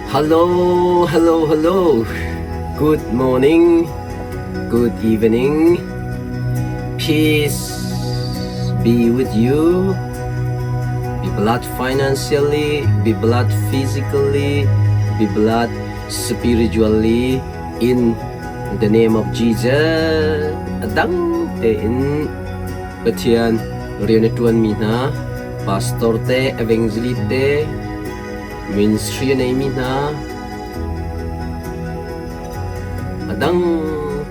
Hello, hello, hello. Good morning, good evening. Peace be with you. Be blessed financially, be blessed physically, be blessed spiritually in the name of Jesus. A dang tein Pathian rian a ṭuanmi hna, pastor te, evangelist te, Ministry a neimi hna a dang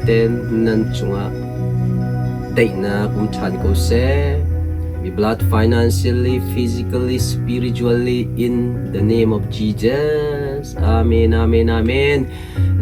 tein nan cungah daihnak um ṭhan ko seh. Be blessed financially, physically, spiritually in the name of Jesus. Amen, amen, amen.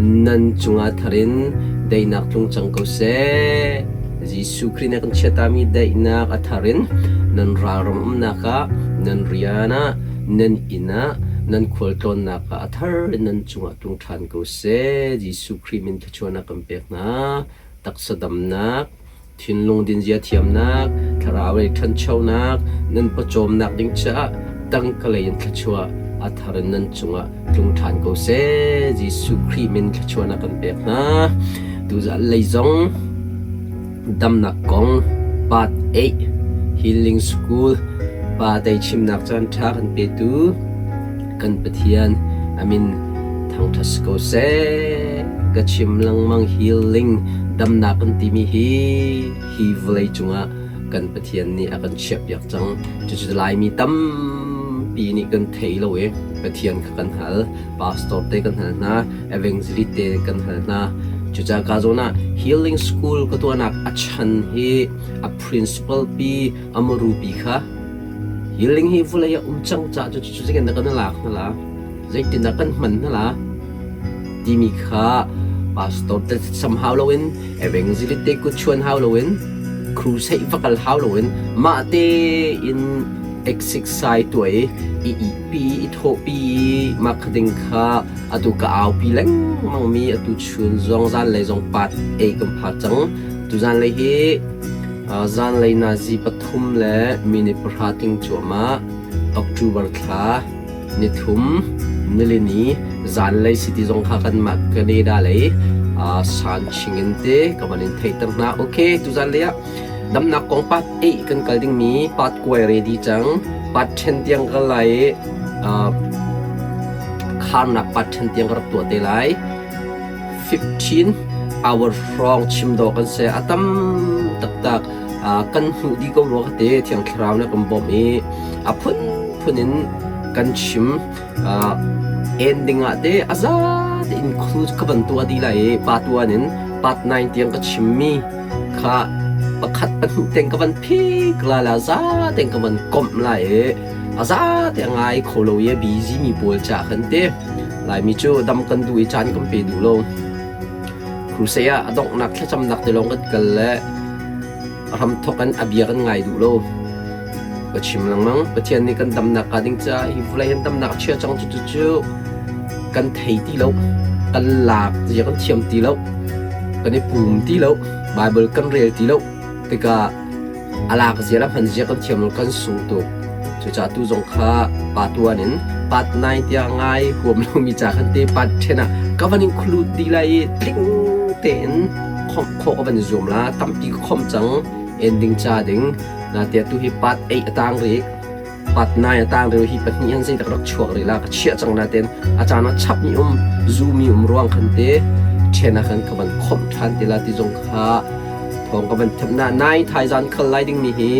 Nan cungah thar in daihnak tlung cang ko seh. Jesuh Khrih nih a kan chiatami daihnak a thar in nan ralram umnak ah, nan rian ah, nan inn ah nan khualtlawnnak ah a thar in nan cungah tlung ṭhan ko seh. Jesuh Khrih min thluachuahnak kan pek hna. Taksa damnak, thinlung dinzia thiamnak, thlarau lei ṭhanchonak, nan pawcawmnak ding caah tangka lei in thluachuah a thar in nan cungah tlung ṭhan ko seh. Jesuh Khrih min thluachuahnak kan pek hna. Tuzan lei zong Damnak kong Part 8 Healing School pa tei chimnak caanṭha kan petu kan Pathian a min thangṭhat si ko seh. Ka chim lengmang healing damnak kan timi hi hi vawlei cungah kan Pathian nih a kan chiahpiak cang. Cucu Laimi tampi nih kan thei lo i Pathian kha kan hal. Pastor te kan hal hna, evangelist te kan hal hna. Cucaah ka zawn ah healing school ka tuahnak a chan hi a principal pi a muru pi kha healing hi vawlei ah um cang ca cu cu zeitin dah kan lak hna la zeitin dah kan hman hna la timi kha pastor te sam hau loin evangelist te kut chuan hau loin crusade va kal hau loin mah te in exercise tuah i i ihpi i thawhpi i mah kha ding kha atu ka aupi lengmang mi atu chun zong zanlei zong part ei kan pha cang. Tu zanlei hi zanlei nazi pathum le minute pahra ting cuahmah October thla nithum nilini zanlei city zong kha kanmah Canada lei san ching in te ka van in theihter hna. Okay, tu zanlei ah Damnak kong part 8 kan kal dingmi part kuai ready cang. Part 10 tiang kal lai i kharnak part 10 tiang ka rak tuah te lai. 15 hour hrawng chim dawh kan si. A tam taktak kan hmuh dih ko rua ka ti. Thiang Thlarau nih kan bawmh i a phunphun in kan chim. Ending ah te a za te include ka van tuah dih lai i part 1 in part 9 tiang ka chimmi kha pakhat pahnih teng ka van phik la la za teng ka van komh lai i a za te a ngai kho lo i a busy mi pawl ca khan te Laimi cu dam kan duh i caan kan pe duh lo. Crusade ah a donghnak thlacamnak te lawng kan kal le ram thawk in a bia kan ngai duh lo. Ka chim lengmang Pathian nih kan damnak ka ding ca hi vawlei hin damnak a chia cang cu cu cu kan thei ti lo kan lak zia kan thiam ti lo kan i pum ti lo Bible kan rel ti lo tikah a lak zia le hman zia kan thiam lo kan sung tuk cucaah tu zong kha pa tuan in part 9 tiang ngai huam lomi ca khan te part 10 ah ka van include ti lai i tling tein khomh khawh ka van i zuam la tampi ka khomh cang ending ca ding na tia tu hi part 8 a tang rih part 9 a tang rih hi pahnih han zei tak rak chuak rih la ka chiah cang na ten a caan ah chap mi um zu mi um ruang khan te then ah khan ka van khomh than te la ti zong kha thawng ka van tham na nai thaizan khal lai ding mi hi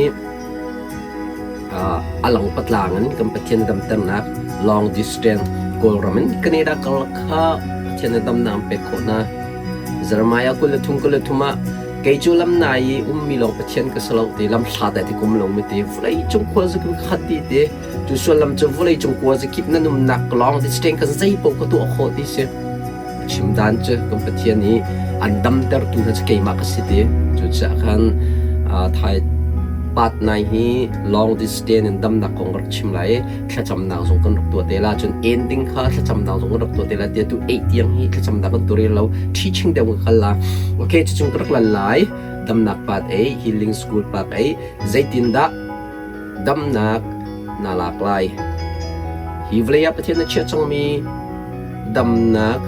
alang patlang in kan Pathian damternak long distance Kawlram in Canada kal kha Pathian damnak pek khawh hna Jeremiah 23 23 ah kei cu lam nai i ummi lawng Pathian ka si lo ti lam hlat ai ti kum lo mi ti vawlei cung khua zakip khat ti ti tu sullam cu vawlei cung khua zakip nan umnak long distance kan zei paoh ka tuah khawh ti si chim dan cu kan Pathian i an damtertu hna cu keimah ka si ti cucaah khan thai part nai hi long distance in damnak kong rak chim lai i thlacamnak zong kan rak tuah te la cun ending kha thlacamnak zong kan rak tuah te la tia tu eight tiang hi thlacamnak kan tu rel lo teaching deuh ka kal la okay cucung ka rak lan lai damnak part ei healing school part ei zeitindah damnak na lak lai hi vawlei ah Pathian na chiah cangmi Damnak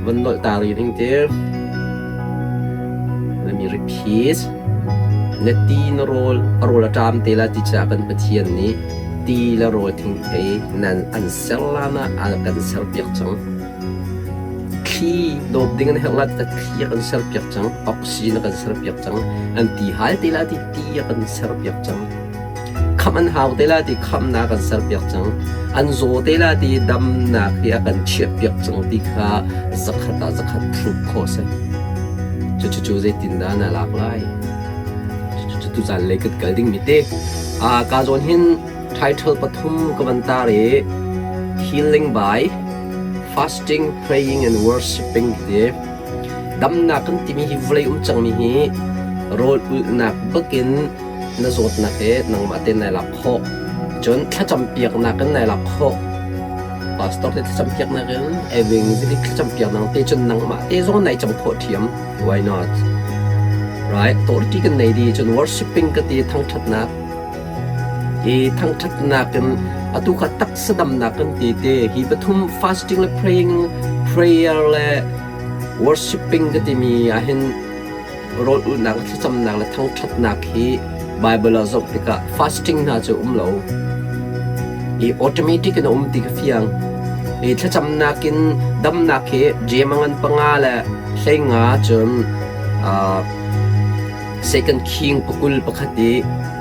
van nolh ta rih ning ti. Let me repeat. Na ti na rawl a rawl a ṭam te la ti caah kan Pathian nih ti le rawl thingthei nan an ser lan ah a kan serpiak cang. Thli dawp ding an herh la ti thli a kan serpiak cang. Oxygen a kan serpiak cang. An ti hal te la ti ti a kan serpiak cang. Khamh an hau te la ti khamhnak an serpiak cang. An zaw te la ti damnak hi a kan chiahpiak cang ti kha zakhat ah zakhat proof khawh a si. Cucu zeitindah na lak lai? Cucu tuzaan lei kan kal dingmi te. Ka zawn hin title pathum ka van tar i Healing by Fasting, Praying and Worshiping ti. Damnak kan timi hi vawlei um cangmi hi rawl ulhnak bakin na zawtnak hi nangmah tein nai lak khawh. Cun thlacam piaknak in nai lak khawh. Pastor te thlacam piaknak in evangelist thlacam piaknak te cun nangmah te zong nai cam khawh ṭhiam. Why not? Right? Authority kan nei di cun worshiping ka ti thangṭhatnak. Hi thangṭhatnak in atu kha taksa damnak kan ti te hi pathum fasting le praying prayer le worshiping ka timi ahhin rawl ulhnak le thlacamnak le thangṭhatnak hi Bible ah zoh tikah fasting hna cu um lo. I automatic in a um ti ka fiang. I thlacamnak in damnak hi Jeim a ngan panga le hleinga cun Second King pakul pakhat i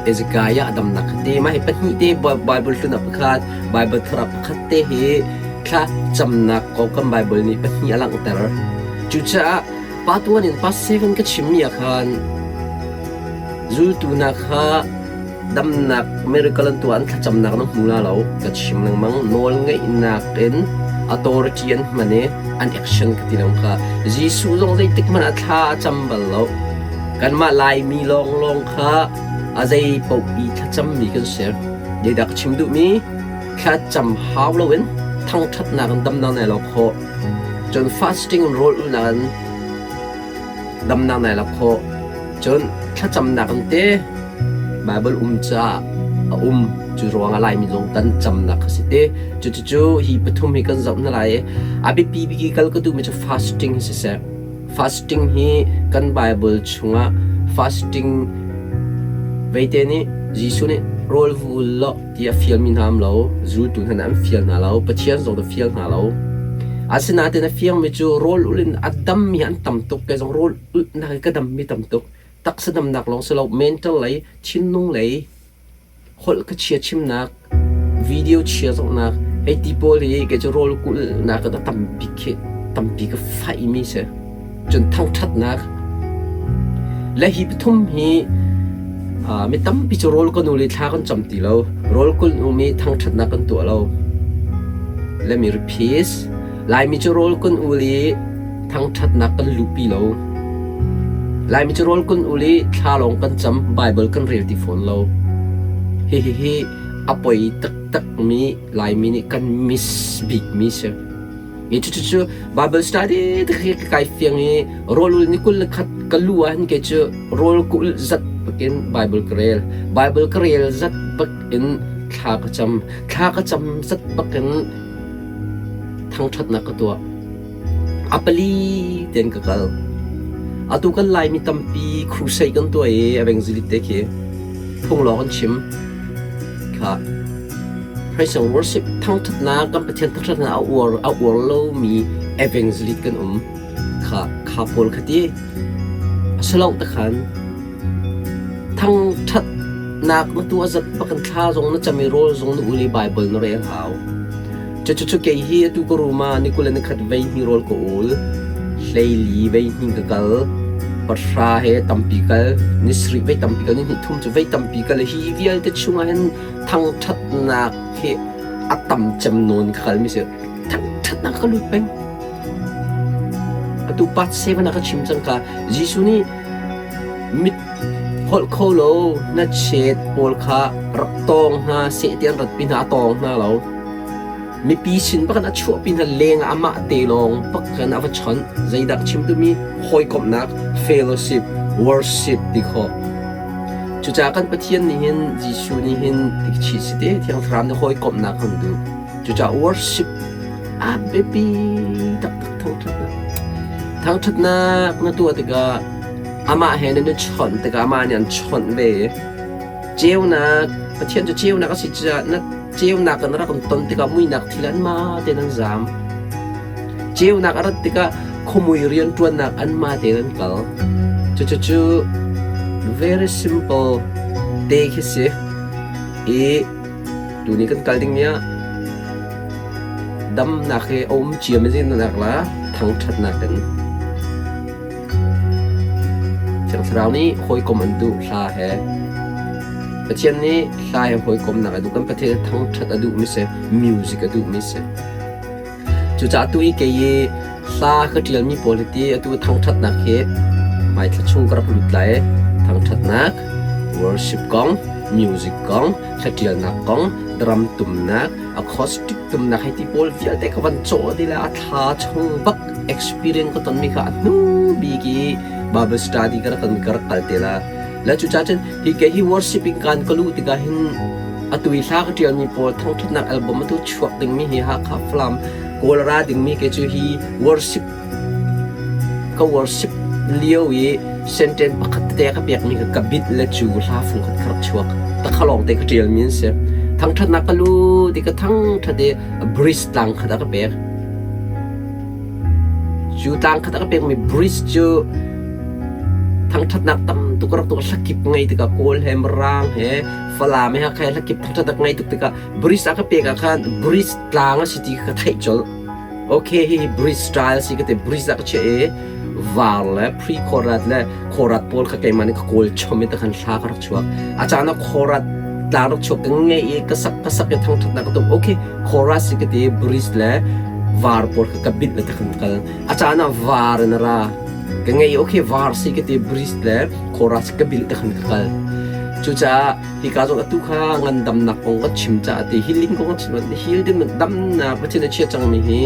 Ezekiah a damnak kha te mah hi pahnih te Bible hlun ah pakhat Bible thar ah pakhat te hi thlacamnak kong kan Bible nih pahnih a langhter. Cucaah Pa tuan in pa 7 ka chimmi ah khan zultu hna kha damnak miracle an tuah an thlacamnak na hmu la lo ka chim lengmang nawl ngeihnak in authority an hman i an action ka ti lo kha Jesuh zong zeitik hmanh ah thla a cam bal lo kanmah Laimi lawnglawng kha a zei paoh i thlacammi kan si zeidah ka chim duhmi thlacam hau loin thangṭhatnak in damnak nai lo khawh Cun fasting rawl ulhnak in damnak nai lak khawh. Cun thlacamnak in te Bible um caah a um. Cu ruangah Laimi zong kan camnak kha si te. Cucu hi pathum hi kan zoh hna lai i a biapi bik i kal ka duhmi cu fasting hi siseh. Fasting hi kan Bible chungah fasting veite nih Jesuh nih rawl va ul law ti a fialmi hna um lo, zultu hna nih an fial hna lo, Pathian zong a fial hna lo. Asinain a fiangmi cu rawl ulh in a dammi an tam tuk. Kei zong rawl ulhnak in ka dammi tam tuk. Taksa damnak lawng si lo, mental lei, thinlung lei, holh ka chia chimnak, video chia zohnak, hei ti pawl hi kei cu rawl kulhnak in a tampi khi tampi ka faihmi si. Cun thangṭhatnak le hi pathum hi mi tampi cu rawl kan ul i thla kan cam ti lo. Rawl kan um i thangṭhatnak kan tuah lo. Let me repeat. Laimi cu rawl kan ul i thangṭhatnak kan luhpi lo. Laimi cu rawl kan ul i thla lawng kan cam, Bible kan rel ti fawn lo. Hihihi a poi taktakmi Laimi nih kan miss bikmi si. I cucu Bible study te khi ka kai fiang i rawl ul ni 21 ka lu ah hin kei cu rawl ka ulh zat bakin Bible ka rel. Bible ka rel zat bakin thla ka cam. Thla ka cam zat bakin thangṭhatnak ka tuah. A pali tein ka kal. Atu kan Laimi tampi crusade kan tuah i evangelist te khi phung lawng an chim. Kha Praise and worship thangṭhatnak kan Pathian thangṭhatnak a uar lomi evangelist kan um kha kha pawl kha ti a si lo takhan thangṭhatnak na tuah zat bakin thla zong na cam i rawl zong na ul i Bible na rel hau. Cucu kei hi atu ka room ah ni 21 vei hnih rawl ka ul, 14 vei hnih ka kal, pahra he tampi kal, ni sarih vei tampi kal, ni hnih thum cu vei tampi kal. Hi vialte chungah hin thangṭhatnak hi a tam cem nawn ka kalmi si. Thangṭhatnak ka lut peng. Atu part 7 ah ka chim cang ka Jesuh nih mit holh kho lo na chet pawl kha rak tawng hna seh ti an rat pi hna a tawng hna lo. Mipi sin bak in a chuahpi hna leng ah amah te lawng bak khan a va chawnh. Zeidah chim duhmi hawikomhnak fellowship worship ti khawh. Cucaah kan Pathian nih hin Jesuh nih hin tikchi si te Thiang Thlarau nih hawikomhnak kan duh. Cucaah worship. A biapi taktak thangṭhatnak. Thangṭhatnak na tuah tikah amah he nan i chawnh tikah amah nih an chawnh ve. Ceunak, Pathian cu ceunak a si caah na ceunak in rak an ton tikah muihnak thil anmah tein an zaam. Ceunak a rat tikah khuamui rianṭuannak anmah tein an kal. Cucu very simple te khi si. I tuni kan kal dingmi ah damnak hi a um cia mi nak la thangṭhatnak in Thiang Thlarau nih hawikom an duh hla he Pathian nih hla he hawikomnak a duh kan Pathian thangṭhat a duhmi si music a duhmi si. Cucaah tu i kei i hla ka ṭialmi pawl hi ti atu thangṭhatnak hi hmaithla chung ka rak lut lai. Thangṭhatnak, worship kong, music kong, hlaṭialnak kong, drum tumnak, acoustic tumnak hei ti pawl vialte ka van cawh dih le a thla chung bak experience ka tonmi kha a hnu bik i Bible study ka rak ka rak kal te la. Le cucaah cun hi ke hi worshiping kan ka luh tikah hin atu i hla ka ṭialmi pawl thangṭhatnak album atu chuak dingmi hi Hakha Falam Kawl ra dingmi ke cu hi worship ka worship lio i sentence pakhat tete ka pekmi ka ka bit le cu hla fung khat ka rak chuak takhalawng te ka ṭialmi an si. Thangṭhatnak ka lu ti ka thangṭhat i bridge tlang khat a ka pek. Cu tlang khat a ka pekmi bridge cu thangṭhatnak tam tuk rak tuk hlakip ngei tikah Kawl he Mirang he Falam he Hakha he hlakip thangṭhatnak ngei tuk tikah bridge a ka pek ah khan bridge tlang a si ti ka theih colh. Okay, hihi bridge style si ka ti bridge ah ka chiah i var le pre-khorat le khorat pawl kha keimah nih ka kawl chom i takhan hla ka rak chuak. A caan ah khorat tlang rak chuak ka ngei i ka sak ka sak i thangṭhatnak ka tum. Okay, chorus si ka ti bridge le var pawl kha ka bit le takhan kal. A caan ah var in a ra. Ka ngei okay var si ka ti bridge le chorus ka bil takhan ka kal. Cucaah hika zong atu kha ngandamnak kong ka chim caah ti healing kong ka chim heal ding damnak Pathian a chia cangmi hi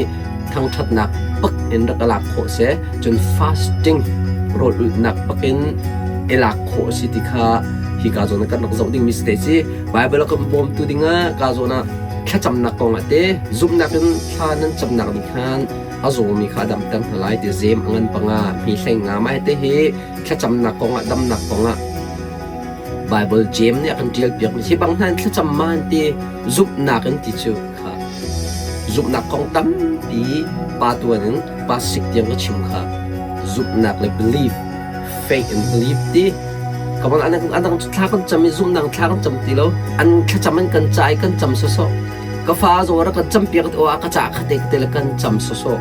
thangṭhatnak bak in rak lak khawh si cun fasting rawl ulhnak bak in i lak khawh si ti kha hika zawn ah kan rak zoh dingmi si te si Bible a kan bawmtu dingah ka zawn ah thlacamnak kong ah te zumhnak in thla nan camnak nih khan a zawmi kha a damter hna lai ti zem a ngan panga mi hleng nga mai te hi thlacamnak kong ah damnak kong ah Bible Jeim nih a kan ṭial piakmi hi bang hna in thlacam ma an ti zumhnak in ti cu kha zumhnak kong tampi pa tuan in pa sik tiang ka chim kha zumhnak le belief faith and belief ti kaman an an thla kan cam i zumhnak thla kan cam ti lo an thlacam an kan ca i kan cam sawsawh ka fa zong rak kan cam piak o ka ca kha te te le kan cam sawsawh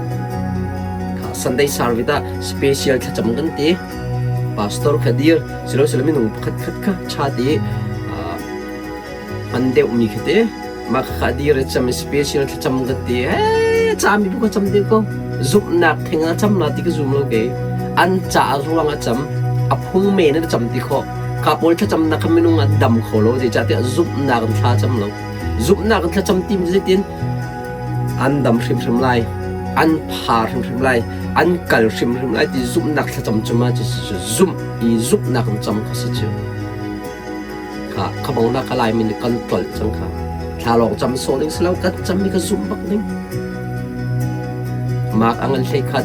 kha Sunday service ah special thlacam kan ti pastor kha dir silo silo minung pakhat khat kha cha ti hman deuhmi khi te mah kha dir i cam i special thlacam ka ti ee cami bu ka cam deuh ko zumhnak theng a cam la ti ka zum lo ke an ca ruang a cam a phung men in a cam ti khawh ka pawl thlacamnak kha minung an dam kho lo zeicahtiah zumhnak in thla cam lo zumhnak in thlacam tim zeitin an dam hrimhrim lai an pha hrimhrim lai an kal hrimhrim lai ti zumhnak thlacam cu ma cu zumh i zumhnak in cam kha si cu Kha khabongnak ka Laimi nih kan tlolh cang kha. Thla lawng cam sawh ding si lo, kan cammi ka zumh bak ding. Mak a ngan hlei khat,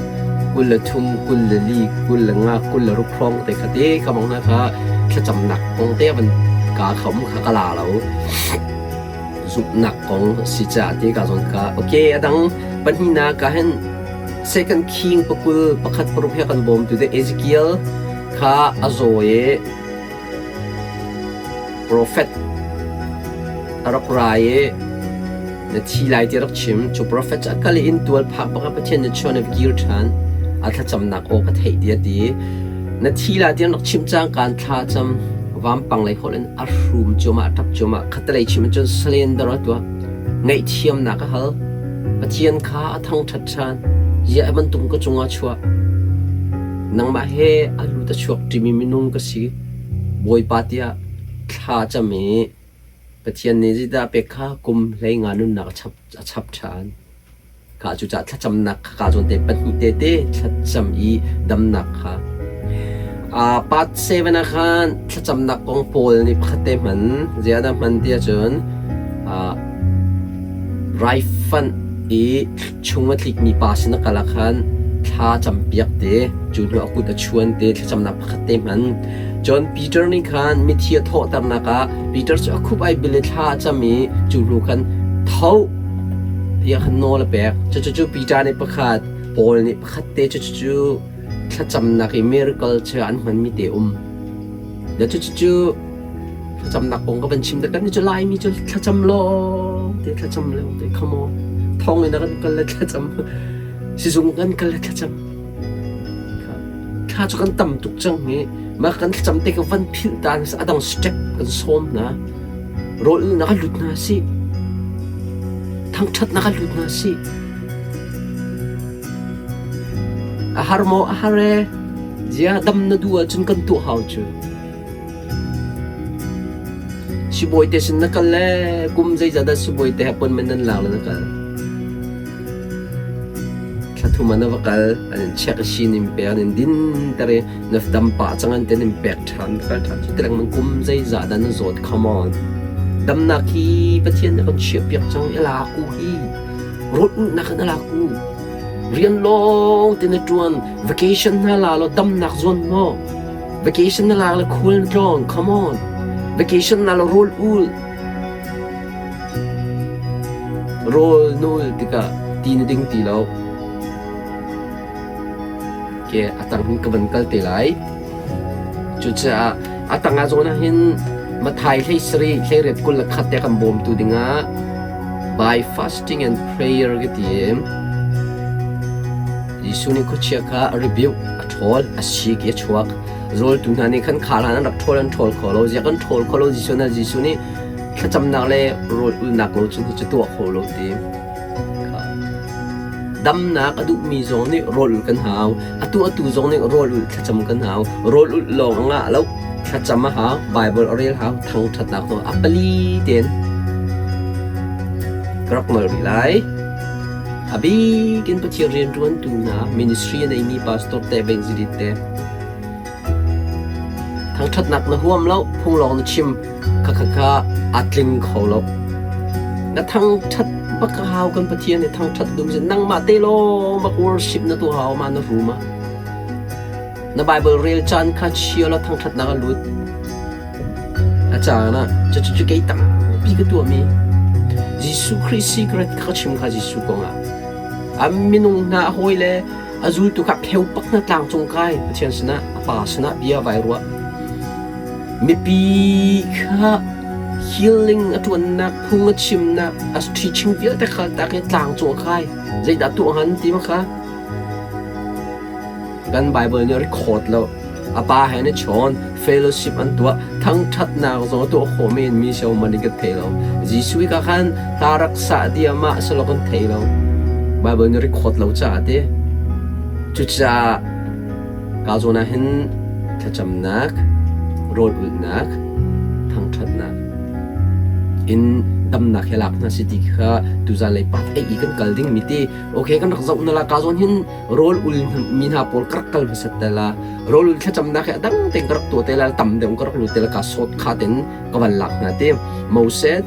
23, 24, 25, 26 hrawng te kha te khabongnak kha thlacamnak kong te van ka kham kha ka la lo. Zumhnak kong si caah te ka zon ka okay adang pahnihnak ka hin Second King pakul pakhat paruk he kan bawm tu de Ezekiel kha a zaw i Profet a rak ra i na thi lai ti a rak chim. Cu profet cu a kal i inntual phak bak ah Pathian nih chuan a kir ṭhan. A thlacamnak aw ka theih ti a ti. Na thi lai ti an rak chimh cangka in thla a cam. Vampang lei holh in a hrum cuahmah, a ṭap cuahmah. Khattelei chim ahcun surrender a tuah. Ngaihthiamnak a hal. Pathian kha a thangṭhat ṭhan. Ziah bantuk ka cungah chuah. Nangmah he a lut a chuak ṭimi minung ka si. Bawipa tiah thla cam i Pathian nih zeidah a pek kha kum 15 nunnak a chap ṭhan. Kha cucaah thlacamnak kha kaa zawn te pahnih te te thlacam i damnak kha. Part 7 ah khan thlacamnak kong pawl nih pakhat te hman, zeiah dah hman ti ahcun raifanh. I chung a tlikmi pa sin a kal ah khan thla campiak te, cu hnu a kut a chuan te, thlacamnak pakhat te hman. Cun Peter nih khan mithi a thawhternak ah Peter cu a khup ai bil i thla a cam i cu hnu khan tho tiah khan nawl a pek. Cucu Peter nih pakhat, Paul nih pakhat te cucu thlacamnak i miracle cu an hmanmi te um. Le cucu thlacamnak kong ka van chim tak kan cu Laimi cu thlacam lawng te thlacam lawng te come on thong in kan kal le thlacam sizung kan kal le thlacam thla cu kan tam tuk cang hi mah kan thlacam te ka van philh ta adang step kan sawm na rawl na ka lut na si thangthat na ka lut na si a har maw a har e zia dam na du ahcun kan tuah hau cu Sibawi te sin na kal le kum zeizat dah sibawi te he appointment nan lak le na kal? Thla thum ah na va kal, an in check i sin in pek, an in din ter i na dam pah cang an ti an in pek ṭhan, kal ṭhan. Cu ti lengmang kum zeizah dah na zawt? Come on. Damnak hi Pathian nih a kan chiahpiak cang i lak u hi. Rawl ulhnak in a lak u. Rian lawng te na ṭuan, vacation hna la law damnak zawn maw? Vacation na lak le khual na tlawng. Come on. Vacation na la rawl ul. Rawl nul tikah ti na ding ti lo. Ke a tang hin ka van kal te lai. Cucaah a tang ah zawn ah hin Mathai hlei sarih hlei riat 21 te kan bawmtu dingah by fasting and prayer ka ti. Jesuh nih khuachia kha a rebuke, a ṭhawl, a sik i a chuak. Zultu hna nih khan kha hlan an rak ṭhawl an ṭhawl kho lo. Ziah kan ṭhawl kho lo Jesuh na Jesuh nih thlacamnak le rawl ulnak lo cun hi cu tuah kho lo ti. Damnak a duhmi zong nih rawl ulh kan hau. Atu atu zong nih rawl ulh thlacam kan hau. Rawl ulh lawng a ngah lo. Thlacam a hau, Bible a rel hau, thangṭhatnak zong a pali tein ka rak nol rih lai. A bik in Pathian rianṭuantu hna ministry a neimi pastor te evangelist te thangṭhatnak na huam lo, phung lawng na chim khakha aa tling kho lo. Na thangṭhat bak a hau kan Pathian nih thangṭhat dum sin nangmah te lawng bak worship na tuah hau ma na room ah. Na Bible rel caan kha chia law thangṭhatnak a lut. A caan ah cucu kei tampi ka tuahmi Jesuh Khrih secret kha ka chim kha Jesuh kongah. A minung hna a hawi le a zultu kha pheu pak hna tlang cung kai Pathian sinah a pa sinah bia vai ruah. Mipi kha healing a ṭuannak phung a chimnak a teaching vialte kha tak i tlang cung a kai. Zeidah tuah hngan ti ma kha? Kan Bible nih a record lo. A pa he an i chawn, fellowship an tuah, thangṭhatnak zong a tuah khawh men mi si man in kan thei lo. Jesuh ka khan hla rak sah ti amah silo kan thei lo. Bible nih record lo caah ti. Cucaah ka zawn ah hin thlacamnak, rawl ulhnak, thangṭhatnak in damnak he lak hna si ti kha tuzan lei path ei i kan kal ding mi ti okay kan rak zoh na la ka zawn hin rawl ul mi hna pawl ka rak kal hmasat te la rawl ul thlacamnak hi a dang tein ka rak tuah te la tam deuh ka rak lut te la ka sawt kha ten ka van lak hna te Moses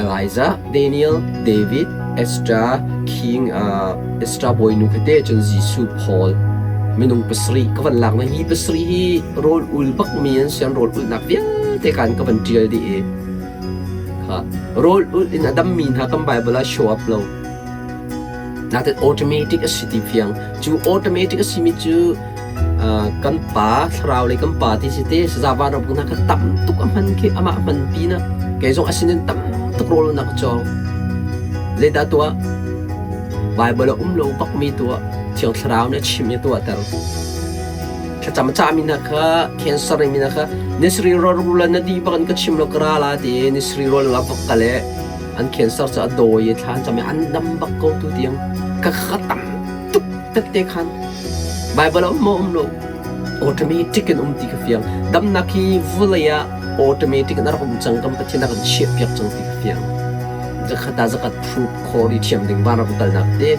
Elijah Daniel David Esther King Esther bawinu kha te cun Jesuh Paul minung pasarih ka van lak na hi pasarih hi rawl ul bak mi an sian rawl ulnak vialte kan ka van tial dih i kha rawl ul in a dam mi hna kan Bible ah show up lo Natin automatic a si ti fiang. Cu automatic a simi cu kan pa thlarau lei kan pa ti si te saza van ram hna kha tam tuk a hman khi amah hman pi na kei zong asinin tam tuk rawl na ka cawng. Zeidah tuah? Bible a um lo bak mi tuah. Thiang thlarau nih a chim i tuah ter. Thlacam a cahmi hna kha cancer mi hna kha nisri rol na di bak in ka chim lo ka ra la ti nisri rol la vak ka le an cancer cu a dawi i thla an cam i an dam bak ko tu tiang ka kha tam tuk tette khan Bible a um maw um lo automatic in um ti ka fiang damnak hi vulei ah automatic in a rak um cang kan Pathian a kan chiah piak cang ti ka fiang zakhat ah zakat proof khor i thiam ding van rak kalnak te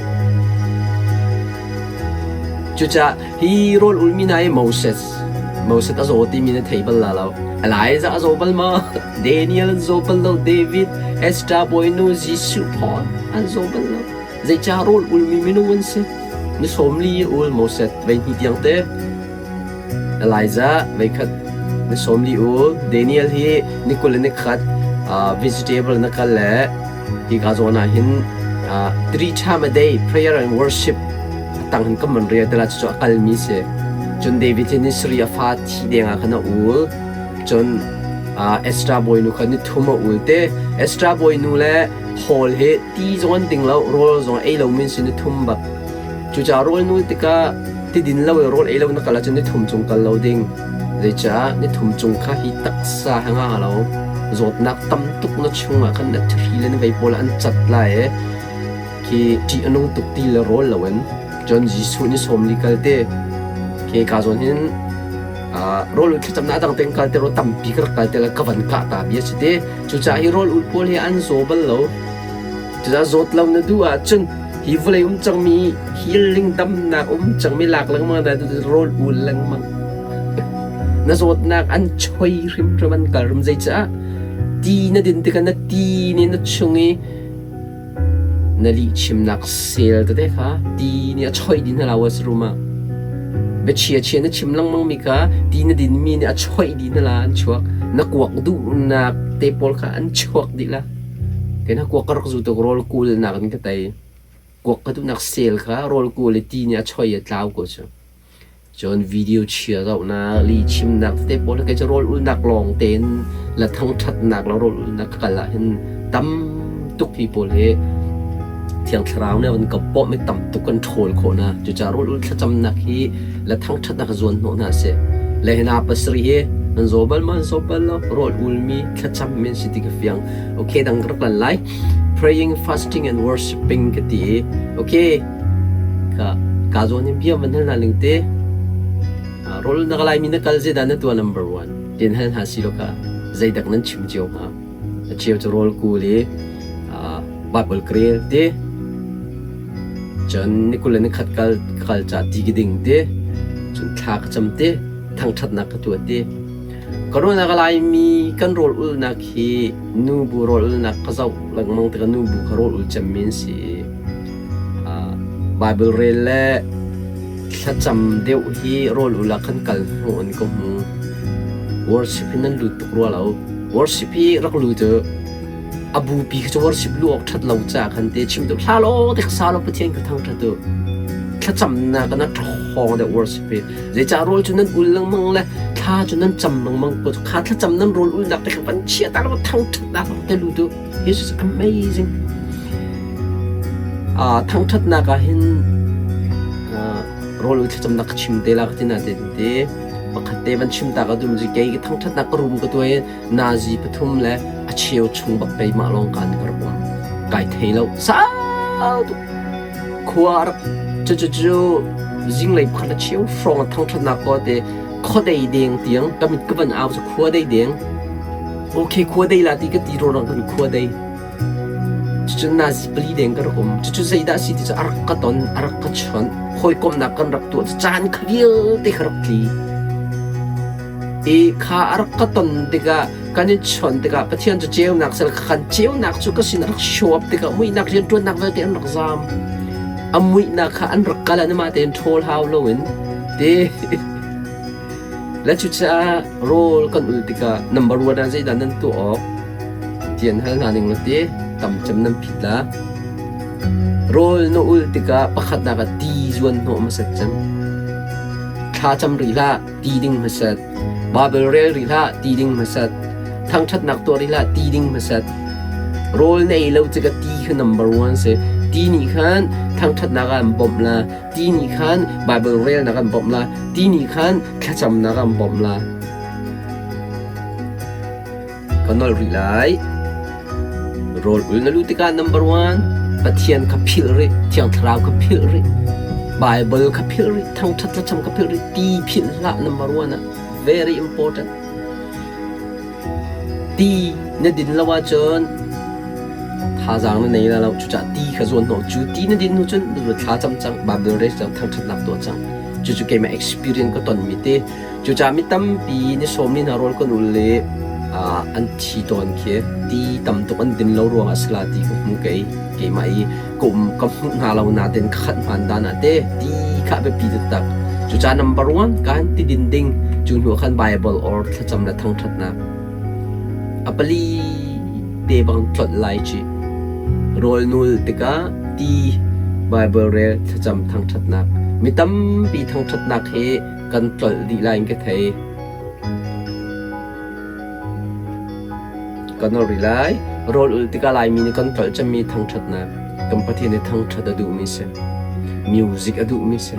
cucaah hi rawl ulmi hna hi Moses Moses a zaw timi na thei bal la lo Elijah a zaw bal ma Daniel an zaw bal lo David. Esther bawinu Jesuh Paul an zaw bal lo. Zeicah rawl ulmi minung an si? Ni 40 ul Moses vei hnih tiang te. Elijah vei khat ni 40 ul. Daniel hi ni 20 le ni khat vegetable na kal le hi ka zawn ah hin three time a day prayer and worship tang hin kan man rel tela cu a kalmi si. Cun David hi ni sari a fa thi deng ah khan a ul. Cun Esther bawinu kha ni thum a ul te. Esther bawinu le Paul hi ti zong an ding lo, rawl zong ei lo min si ni thum bak. Cucaah rawl nul tikah ti din lo i rawl ei lo na kal ahcun ni thum cung kal lo ding. Zeicah ni thum cung kha hi taksa he nga lo zawtnak tam tuk na chungah khan na thri le na vei pawl an cat lai i khi ṭih a nung tuk ti le rawl loin cun Jesuh ni 40 kal te khi ka zawn hin rawl ul thlacamnak a dang tein kal te rawl tampi ka rak kal te le ka van kah ta bia si te. Cucaah hi rawl ul pawl hi an zaw bal lo. Cucaah zawt lo na duh ahcun hi vawlei um cangmi healing damnak um cangmi lak lengmang na rawl ul lengmang. Na zawtnak an choi hrimhrim an kal rim zeicah ti na din tikah na ti nih na chung i na lihchimnak sel tete kha ti nih a choih dih hna lo a si rum ah biachia chia na chim lengmang mi kha ti na din mi nih a choih dih hna la an chuak na kuak duhnak te pawl kha an chuak dih la kei na kuak ka rak zu tuk rawl kul nak in ka tei kuak ka duhnak sel kha rawl kul i ti nih a choi a tlau ko cu. Cun video chia zohnak, lihchimnak tete pawl hi kei cu rawl ulnak lawng tein le thangṭhatnak le rawl ulnak ka kal ahhin tam tuk hi pawl hi Thiang Thlarau nih a van ka bawmh i tam tuk kan ṭhawl khawh hna. Cucaah rawl ul thlacamnak hi le thangṭhatnak hi zuan hnawh hna a si. Le hi hna pasarih hi nan zaw bal maw, nan zaw bal lo, rawl ulmi thlacammi an si ti ka fiang. Okay, dang ka rak lan lai. Praying, fasting and worshiping ka ti i okay, Ka zawn in bia van hal hna ning te. Rawl na ka Laimi na kal zeidah na tuah number one tin hal hna si lo ka zeidak nan chim cio hnga. A cheu cu rawl kul i Bible ka rel te. Cun ni 21 kal kal ca ti ka ding te. Cun thla ka cam te. Thangṭhatnak ka tuah te. Ka ruahnak a Laimi kan rawl ulnak hi nubu rawl ulnak ka zoh lengmang tikah nubu kha rawl ul cemmi an si i Baibal rel le thlacam deuh hi rawl ul ah khan kal hnawh in ka hmu. Worship hi nan lut tuk rua lo. Worship hi rak lut u. A bupi khi cu worship lu awk ṭhat lo caah khan te chim tu hla law te kha sa law Pathian ka thangṭhat u. Thlacamnak ah na ṭhawng deuh worship hi. Zeicah rawl cu nan ul lengmang le thla cu nan cam lengmang ko kha thlacam nan rawl ulnak te kha van chia ta law thangṭhatnak te lut u. This is amazing. Thangṭhatnak ah hin rawl ul thlacamnak ka chim te la ka ti na te te pakhat te van chim ta ka dum zi kei ka thangṭhatnak ka rum ka tuai nazi pathum le a cheu chung bak keimah lawng kan ka rak um kai thei lo sau tuk khua rak cu cu cu zinglei pakhat a cheu hrawng a thangṭhatnak ko te khuadei deng tiang ka mit ka van au cu khuadei deng okay khuadei la ti ka ti ro kan khuadei cucun nazi pali deng ka rak um cucu zeidah si ti cu a rak ka ton a rak ka chawnh hawikomhnak kan rak tuah caan kha vialte kha rak tli i kha a rak ka ton tikah kan i chawnh tikah Pathian cu ceunak sel khan ceunak cu ka sin a rak show up tikah muihnak rianṭuannak vialte an rak zaam a muihnak kha an rak kal an mah tein ṭhawl hau loin te le cucaah rawl kan ul tikah number one ah zeidah nan tuah awk ti an hal hna ning la ti tam cem nan phit la rawl na ul tikah pakhatnak ah ti zuan hnawh hmasat cem thla cam rih hlah ti ding hmasat Bible rel rih hlah ti ding hmasat thangṭhatnak tuah rih hlah ti ding hmasat rawl na ei lo tikah ti kha number one si ti nih khan thangṭhatnak ah an bawmh la Ti nih khan Baibal relnak an bawmh la. Ti nih khan thlacamnak an bawmh la. Ka nolh rih lai. Rawl ul na luh tikah number one, Pathian kha philh rih, Thiang Thlarau kha philh rih, Bible kha philh rih, thangṭhat thlacam kha philh rih, ti philh hlah number one ah. Very important. Ti na din lo ahcun thazaang na nei la lo. Cucaah ti kha zuan hnawh. Cu ti na din hnu cun na thla cam cang, Bible rel cang, thangṭhatnak tuah cang. Cucu keimah experience ka tonmi te. Cucaah mi tampi ni 40 hna rawl kan ul i An thi tawn khi ti tam tuk an din lo ruangah a si la ti ka hmu kei. Keimah i ka um ka hmuh hna lo nain ka khat hmaan dan ah te ti kha a biapi taktak. Cucaah number one kan ti din ding cu hnu ah khan Bible or thlacam le thangṭhatnak. A pali te bang tlolh lai ci. Rawl nul tikah ti Bible rel thlacam thangṭhatnak. Mi tampi thangṭhatnak hi kan tlolh dih lai in ka thei. Kan nor rih lai. Rawl ulh tikah Laimi nih kan tlolh cemmi thangṭhatnak kan Pathian nih thangṭhat a duhmi si. Music a duhmi si.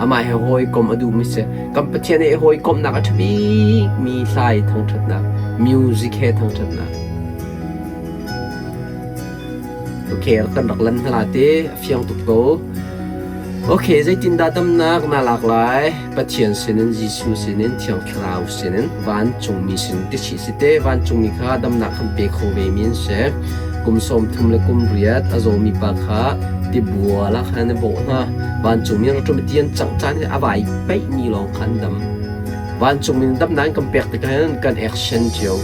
Amah he hawikom a duhmi si. Kan Pathian he hawikomhnak a ṭha bikmi hla i thangṭhatnak, music he thangṭhatnak. Okay, kan rak lan hna te, a fiang tuk ko. Okay, zeitindah damnak na lak lai? Pathian sinin, Jesuh sinin, Thiang Thlarau sinin, vancungmi sin ti chih si te, vancungmi kha damnak kan pe kho ve mi an si. Kum 38 a zawmi pa kha tibual ah khan a bawh hna. Vancungmi an rak ṭum i ti an cangh caan i a vai paihmi lawng kha an dam. Vancungmi damnak an kan pek tikah hin kan action cio.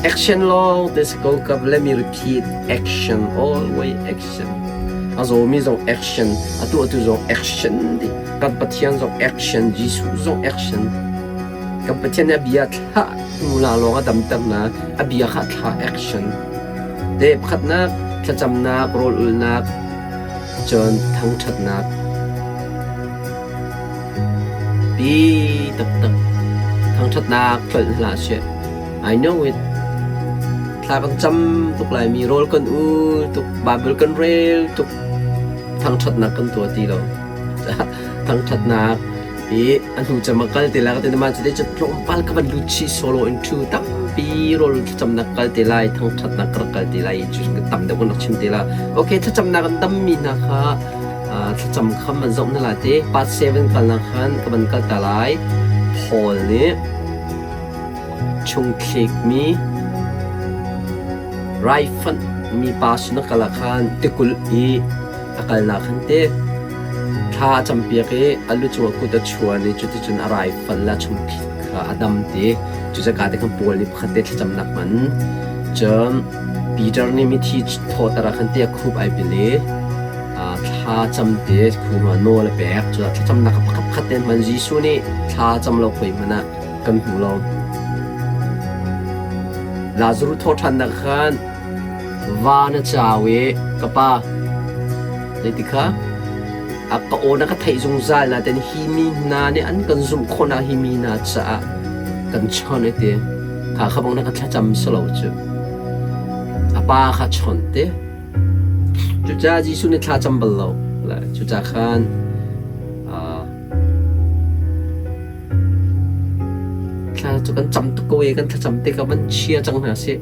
Action lawng te si ko ka let me repeat action always action. A zawmi zong action, a tuahtu zong action dih. Kan Pathian zong action, Jesuh zong action. Kan Pathian nih a bia thlah hnu la lawng a damter na, a bia kha thla action. Te pakhatnak, thlacamnak, rawl ulnak, cun thangṭhatnak. Pi taktak thangṭhatnak tlolh hlah seh. I know it. Thla kan cam tuk laimi, rawl kan ul tuk, Bible kan rel tuk, thangṭhatnak kan tuah ti lo. Thangṭhatnak i a hnu cem a kal te lai ka ti nain cuti cun tlawmpal ka van lut chih solo in ṭhu tampi rawl thlacamnak kal te lai, thangṭhatnak ka rak kal te lai i cu tam deuh kan rak chim te la. Okay, thlacamnak an dammi hna kha thlacam kham an zoh hna lai te. Part 7 kalnak khan ka van kal ta lai. Paul nih Chungthlikmi raifanh mipa sin a kal ah khan tikulh i a kalnak khan te thla a campiak i a lu cungah kut a chuan i cuticun a raifanh le a chungthlik kha a dam ti. Cucaah te khan Paul nih pakhat te thlacamnak hman. Cun Peter nih mithi thawhter ah khan ti a khup ai bil i thla cam te khu nawl a pek. Cucaah thlacamnak kha pakhat khat te an hman. Jesuh nih thla cam lo khoi hmanh ah kan hmu lo. Lazarus thawhṭhannak khan va na cau i ka pa zeiti kha a ka aw na ka theih zungzal nain hi mi hna nih an kan zumh khawhnak hi mi hna caah kan chawnh i ti kha kha bang na ka thlacam si lo cu a pa kha chawnh te. Cucaah Jesuh nih thla cam bal lo. Cucaah khan Thla cu kan cam tuk ko i kan thlacam tikah van chia cang hna sih.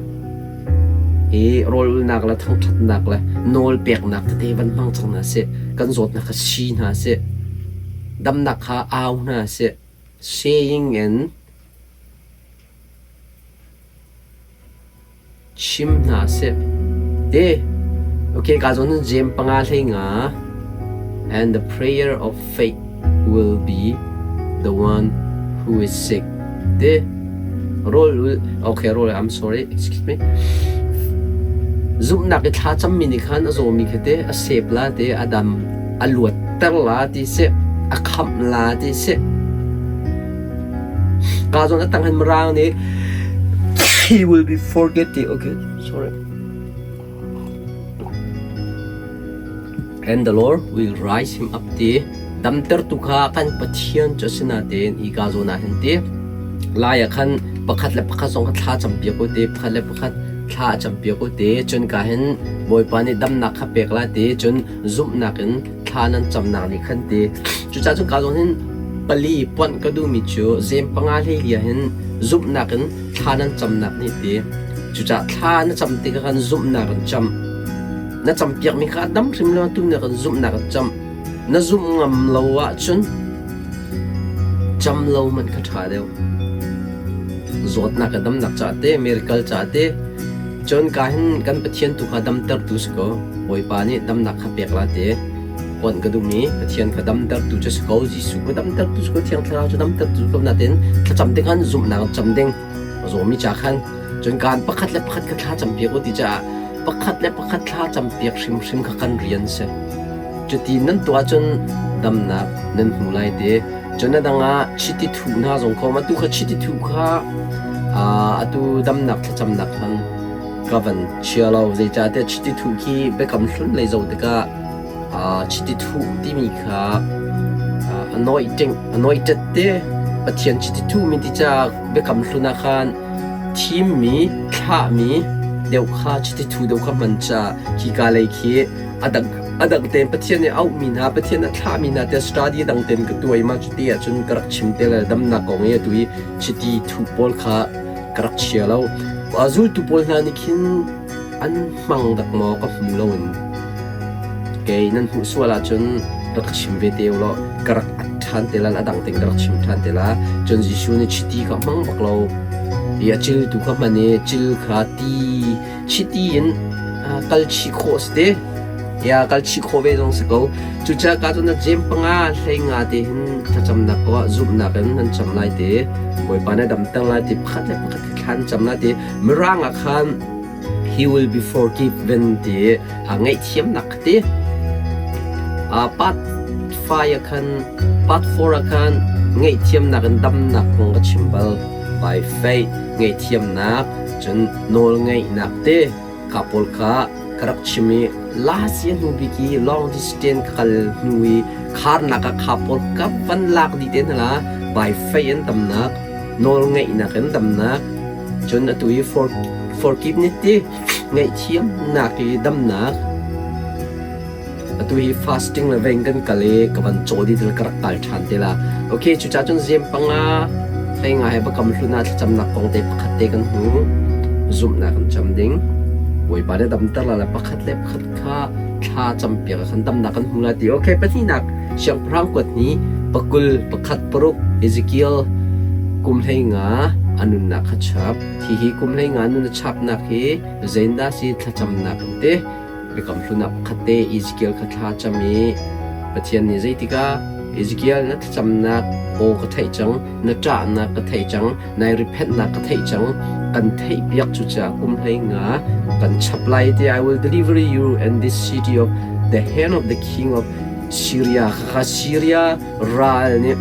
Hi rawl ulnak le thangṭhatnak le nawl peknak tete van hmang cang hna sih. Kan zawtnak kha si hna sih. Damnak kha au hna sih. Saying in Chim hna seh. Te, okay, ka zawn Jeim panga hlei nga. And the prayer of faith will be the one who is sick. Te, rawl okay, rawl, I'm sorry, excuse me. Zumhnak i thla cammi nih khan a zawmi kha te a sep la te a dam a luatter la ti seh a khamh la ti seh Ka zawn a tang hin Mirang nih he will be forgetting. Okay, sorry. And the Lord will rise him up ti damtertu kha kan Pathian cu a si natein hi ka zawn ah hin ti lai ah khan pakhat le pakhat zong kha thla campiak u ti pakhat le pakhat thla a campiak u ti cun ka hin Bawipa nih damnak kha pek lai ti cun zumhnak in thla nan camnak nih khan ti cucaah cun ka zawn hin pali ponh ka duhmi cu zem panga hlei lia hin zumhnak in thla nan camnak nih ti cucaah thla na cam tikah khan zumhnak in cam na campiakmi kha a dam hrim lo tu na kan zumhnak in cam na zumh ngam lo ahcun cam lo hmanh kha ṭha deuh zawtnak le damnak ca te miracle ca te cun ka hin kan Pathian tu kha damtertu si ko Bawipa nih damnak kha pek la te Onh ka duhmi Pathian kha damtertu cu si ko, Jesuh kha damtertu si ko, Thiang Thlarau cu damtertu si ko nain thlacam ding khan zumhnak in cam ding. A zawmi ca khan. Cun kaan pakhat le pakhat kha thla campiak u ti caah pakhat le pakhat thla campiak hrimhrim kha kan rian si. Cuti nan tuah cun damnak nan hmu lai ti. Cun a dang ah chiti thuh hna zong kha um. Atu kha chiti thuh kha atu damnak thlacamnak khan ka van chia lo. Zeicahtiah chiti thuh khi biakam hlun lei zoh tikah chiti thuh timi kha anointing anointed te Pathian chiti thuhmi ti caah biakam hlun ah khan thimmi thlahmi deuh kha chiti thuh deuh kha hman caah khika lei khi a dang a dang tein Pathian nih auhmi hna Pathian a thlahmi hna tiah study dang tein ka tuai ma cuti ahcun ka rak chim te le damnak kong i atu i chiti thuh pawl kha ka rak chia lo. Zultu pawl hna nih khin an hmang dak maw ka hmu lo in kei nan hmuh sual ahcun rak chim ve te ulaw ka rak at ṭhan te la a dang tein ka rak chim ṭhan te la. Cun Jesuh nih chiti kha hmang bak lo i a cil tu kha hman i cil kha ti chiti in kal chih khawh si te. Ya kal chih khawh ve zong si ko. Cucaah ka cu na jem panga hlei nga te hin thlacamnak ko ah zumhnak in nan cam lai te. Bawipa na damter lai ti pakhat le pakhat thlan cam lai ti. Mirang ah khan he will be forgiven ti ngaihthiamnak kha ti. Part 5 ah khan part 4 ah khan ngaihthiamnak in damnak kong ka chim bal. By faith ngaihthiamnak cun nawlngeihnak te ka pawl kha ka rak chim i last year hnu bik i long distance ka kal hnu i kharnak ah kha pawl ka van lak dih te hna la by faith in damnak nawlngeihnak in damnak cun atu i forgiveness ti ngaihthiamnak i damnak Atu hi fasting le veng kan kal i ka van caw dih ka rak kal ṭhan te la. Okay, cucaah cun zem panga hlei nga he bakam hlun ah thlacamnak kong te pakhat te kan hmu. Zumhnak kan cam ding. Bawipa nih damter la le pakhat le pakhat kha thla campiak ah khan damnak kan hmu la ti. Okay, pahnihnak siangpahrang kuat ni pakul pakhat paruk Ezekiel kum hlei nga a nunnak kha chap. Hihi kum hlei nga nun a chapnak hi zeindah si thlacamnak an ti. Biakam Hlun ah pakhat te Ezekiel kha thla a cam i Pathian nih zeitikah Ezekiel na thlacamnak aw ka theih cang, na ṭahnak ka theih cang, nai riphenhnak ka theih cang, kan theihpiak cucaah kum hlei nga kan chap lai ti I will deliver you and this city of the hand of the king of Syria. Khakha Syria ral nih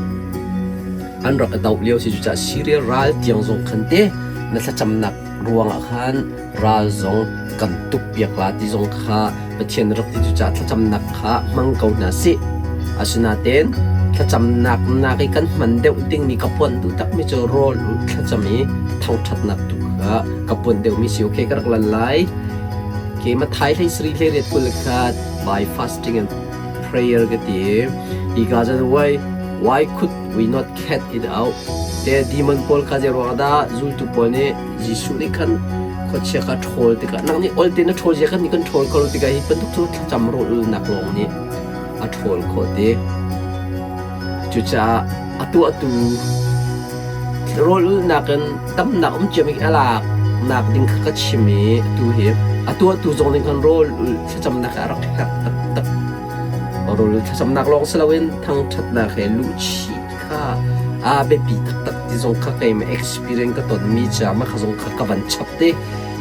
an rak i doh lio si cucaah Syria ral tiang zong khan te na thlacamnak ruangah khan ral zong kan tukpiak la ti zong kha Pathian rak ti cucaah thlacamnak kha hmang ko hna sih. Asinain thlacamnak nak i kan hman deuh dingmi ka puan duh takmi cu rawl ulh thlacam i thangṭhatnak tu kha ka puan deuhmi si okay ka rak lan lai. Ke Mathai hlei sari hlei riat 21 by fasting and prayer ka ti. Hi ka cun why could we not cat it out? Te demon pawl kha zei ruang dah zultu pawl nih Jesuh nih khan khuachia kha ṭhawl tikah nang nih olte na ṭhawl zia kan nih kan ṭhawl kho lo tikah hi bantuk cu thlacam rawlulnak lawng nih a ṭhawl khawh ti. Cucaah a tuahtu rawlulnak in damnak um ciami a lak nak ding kha ka chim i atu hi a tuahtu zong nih khan rawl ul thlacamnak a rak herh taktak. Rawl ul thlacamnak lawng si loin thangṭhatnak he luhchih kha a biapi taktak ti zong kha keimah experience ka tonmi ca mah kha zong kha ka van chap te.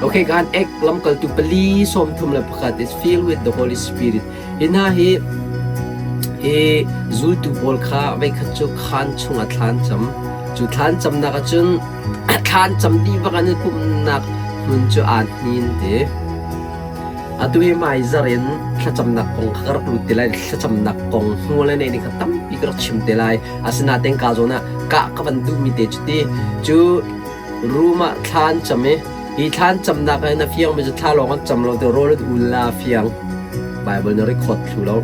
Okay, kan ek lamkaltu pali 31 is filled with the Holy Spirit. Hi hna hi hi zultu pawl kha veikhat cu khaan chungah thlan cam. Cu thlan camnak ahcun thlan cam dih bak an i pumhnak hmun cu aa hnin te. Atu hi hmaizarh in thlacamnak kong kha ka rak lut te lai. Thlacamnak kong hmual le neih kha tampi ka rak chim te lai. Asinain ka zawn ah kah ka van duhmi te cu ti cu room ah thla an cam i hi thla an camnak ah hin a fiangmi cu thla lawng an cam lo ti rawl an ul la a fiang. Bible na record thlu lo.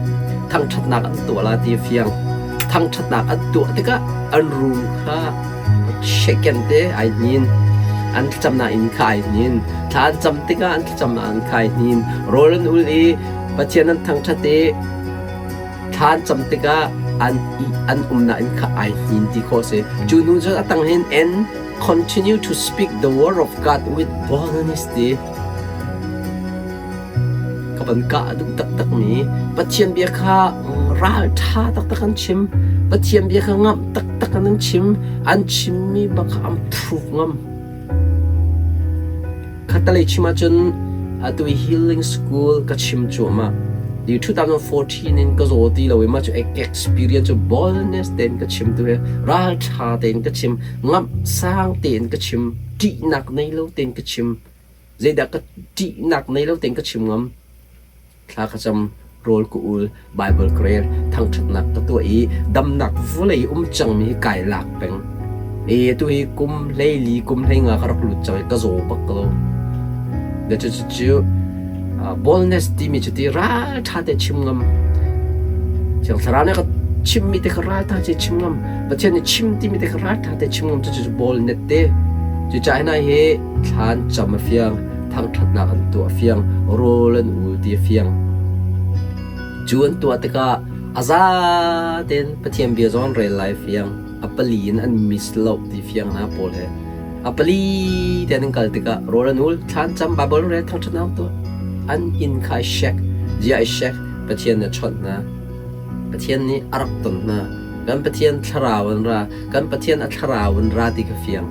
Thangṭhatnak an tuah la ti a fiang. Thangṭhatnak an tuah tikah an room kha shaken te ai hnin. An thlacamnak inn kha ai hnin. Thla an cam tikah an thlacamnak an kha ai hnin. Rawl an ul i Pathian an thangṭhat i thla an cam tikah an i an umnak inn kha ai hnin ti khawh a si. Cu hnu cun a tang hin and continue to speak the word of God with boldness ti ka van kah a duh taktakmi Pathian bia kha ralṭha taktak an chim. Pathian bia kha ngamh taktak an chim. An chimmi bak kha an prove ngam. Khattalei chim ahcun atu i healing school ka chim cuahmah. Di 2014 in ka zaw ti lo i mah cu experience cu boldness tein ka chim tu hi ralṭha tein ka chim, ngamh sang tein ka chim, ṭihnak nei lo tein ka chim. Zeidah ka ṭihnak nei lo tein ka chim ngam. Thla ka cam, rawl ka ul, Baibal ka rel, thangṭhatnak ka tuah i damnak vawlei um cangmi hi kai lak peng. E tu hi kum 14 kum 15 ka rak lut cang i ka zaw bak ko. Na cu cu cu boldness timi cu ti ralṭha te chim ngam. Thiang Thlarau nih ka chimmi te kha ralṭha te chim ngam. Pathian nih chim timi te kha ralṭha te chim ngam cu cu boldness te. Cucaah hna hi thlan cam a fiang. Thangṭhatnak an tuah a fiang, rawl an ul ti a fiang. Cu an tuah tikah a za tein Pathian bia zong an rel lai fiang. A pali in an miss lo ti fiang hna pawl he. A pali tein an kal tikah rawl an ul, thlan cam, Baibal an rel, thangṭhatnak an tuah. An inn kha ai shek, zia ai shek, Pathian nih a chawnh hna. Pathian nih a rak ton hna. Kan Pathian thlarau an ra, kan Pathian a thlarau an ra ti kha fiang.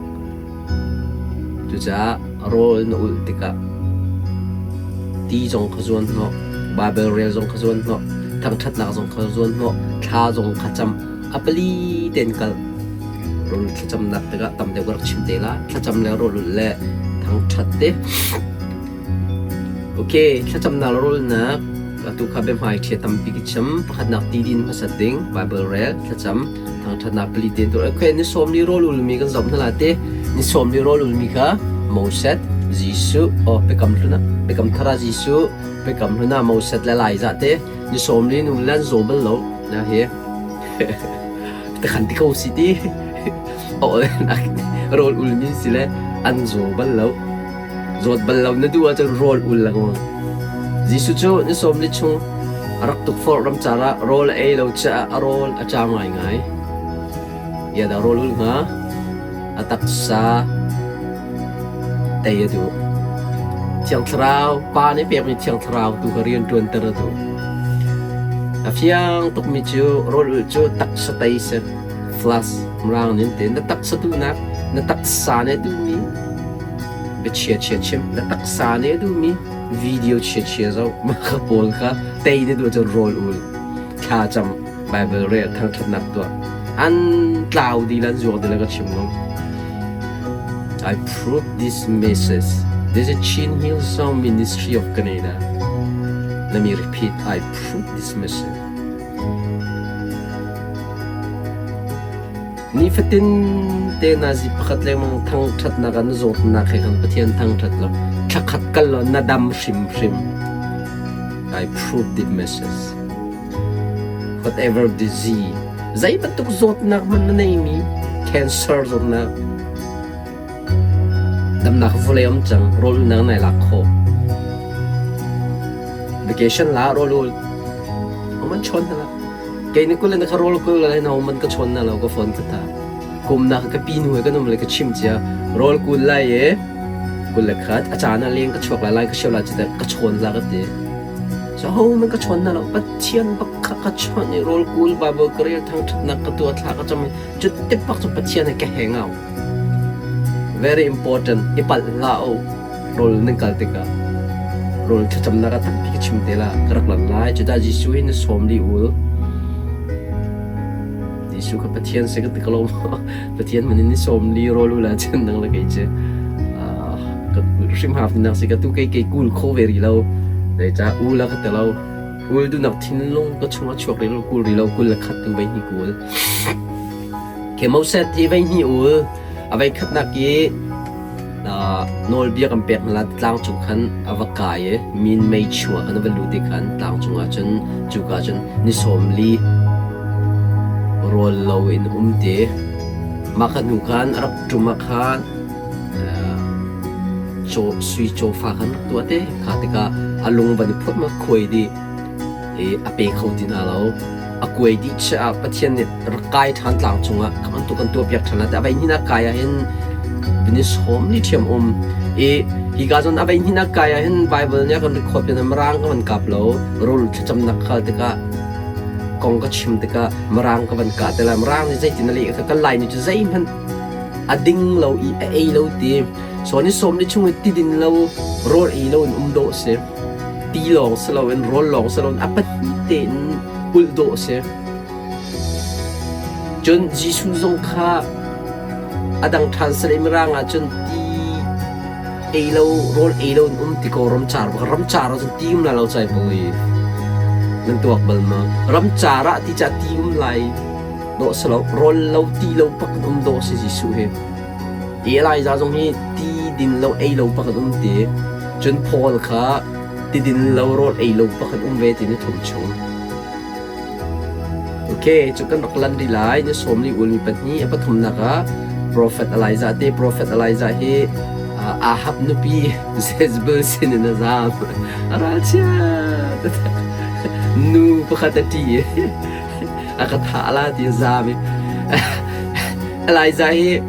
Cucaah rawl na ulh tikah ti zong kha zuan hnawh, Baibal rel zong kha zuan hnawh, thangṭhatnak zong kha zuan hnawh, thla zong kha cam. A pali tein kal. Rawl thlacamnak tikah tam deuh ka rak chim te la. Thlacam le rawl ulh le thangṭhat te. Ok, thlacamnak le rawlnak atu kha biahmai ṭhia tampi ka chim. Pakhatnak ti din hmasat ding, Baibal rel, thlacam. Thangṭhatnak pali tein tuah. Okay, ni sawm li rawl ulmi kan zoh hna la te. Ni sawm li rawl ulmi kha Moses, Jesuh, oh biakam hlun ah, biakam thar ah Jesuh, biakam hlun ah Moses le Elijah te. Ni sawm li nu le an zaw bal lo. Na hi. Takhan ti ko si ti. Oh, rawl ulmi si le an zaw bal lo. Zawt bal lo na duh ahcun rawl ul lengmang. Jesuh cu ni sawm li chung a rak tukforh ramcar ah rawl a ei lo caah a rawl a ṭam ngaingai. Bia dah rawl ul hnga? A taksa tei a duh. Thiang Thlarau, Pa nih pekmi Thiang Thlarau tu kha rian ṭuanter a duh. A fiang tukmi cu rawl ulh cu taksa tei si. Flash mirang nih an ti. Na taksa duhnak, na taksa nih a duhmi biachia chia chim na taksa nih a duhmi video chia chia zoh mah kha pawl kha tei na duh cun rawl ul thla cam Bible rel thangṭhatnak tuah an tlau dih le an zuak dih le ka chim ngam I prove this message this is Chin Hillsong Ministry of Canada let me repeat I prove this message Nifatin te nazi pakhat lengmang thangṭhatnak ah na zawtnak he khan Pathian thangṭhat law thlakhat kal law na dam hrimhrim. I prove this message. Whatever disease, zei bantuk zawtnak hmanh na neimi, cancer zawtnak, damnak vawlei um cang, rawl ulnak nai lak khawh. Vacation la rawl ul, man chawn hna lah. Kei ni kul in ka rawl kul le na man ka chawn na lo ka phone ka ta. Kum na ka pi nu he kan um le ka chim cia rawl kul lai e kul le khat a caan ah leng ka chuak lai lai ka sio lai cu ka chawn la ka ti. So ho man ka chawn na lo Pathian bak kha ka chawn i rawl kul Bible ka rel thangṭhatnak ka tuah thla ka cam cu te bak cu Pathian he ka heng au. Very important i palh hlah u. Rawl nan kal tikah rawl thlacamnak ah tampi ka chim te la ka rak lan lai. Cudah Jesuh hi na sawm dih ul. Jesuh kha Pathian si ka ti ko lo maw? Pathian man in ni sawm li rawl ul ahcun nang le kei cu ka hrim haf nak si ka tu kei kei kul kho ve rih lo. Zeicah ul a ka ti lo. Ul duhnak thinlung ka chung a chuak rih lo kul rih lo kul le khat tu vei hni kul. Ke Moses hi vei hni ul a vei khatnak i Nawlbia kan pek hna lai tlang cung khan a va kai i minmei chungah khan a va lut i khan tlang cungah cun cuka cun ni sawm li rawl loin a um ti. Mah kha hnu khan a rak ṭum ah khan sui cawfa khan rak tuah te. Kha tikah a lung van i phut ma khuai dih i a pe kho ti hna lo. A kuai dih chiah ah Pathian nih rak kai ṭhan tlang cungah kha bantuk kan tuahpiak ṭhan lai. A vei hnin ah kai ah hin vun i sawm li ṭhiam um. I hika zawn a vei hnin ah kai ah hin Bible nih a kan record pian Mirang ka van kap lo. Rawl thlacamnak khal tikah kong ka chim tikah Mirang ka van kah te lai. Mirang nih zeitin a leh kha kan Lai nih cu zeihmanh A ding lo i a ei lo ti. So ni sawm ni chung i ti din lo rawl ei lo in um dawh si. Ti lawng si loin rawl lawng si loin a pahnih tein ulh dawh si. Cun Jesuh zong kha a dang ṭhan sal i Mirang ah cun ti ei lo rawl ei lo in um ti ko ramcar bak ramcar ah cun ti um lai lo cai poi nan tuak bal ma ramcar ah ti ca ti um lai dawh si lo rawl lo ti lo pak in um dawh si Jesuh hi Elijah zong hi ti din lo ei lo pak in um ti cun Paul kha ti din lo rawl ei lo pak in um ve ti ni thum chung. Okay, cu kan rak lan rih lai. Ni sawm li ul mi pahnih a pathumnak ah Prophet Elijah te Prophet Elijah hi Ahab nupi Jezebel sin in a zaam. A ralchia nu pakhat a ṭi i a ka thah la ti a zaam i Elijah hi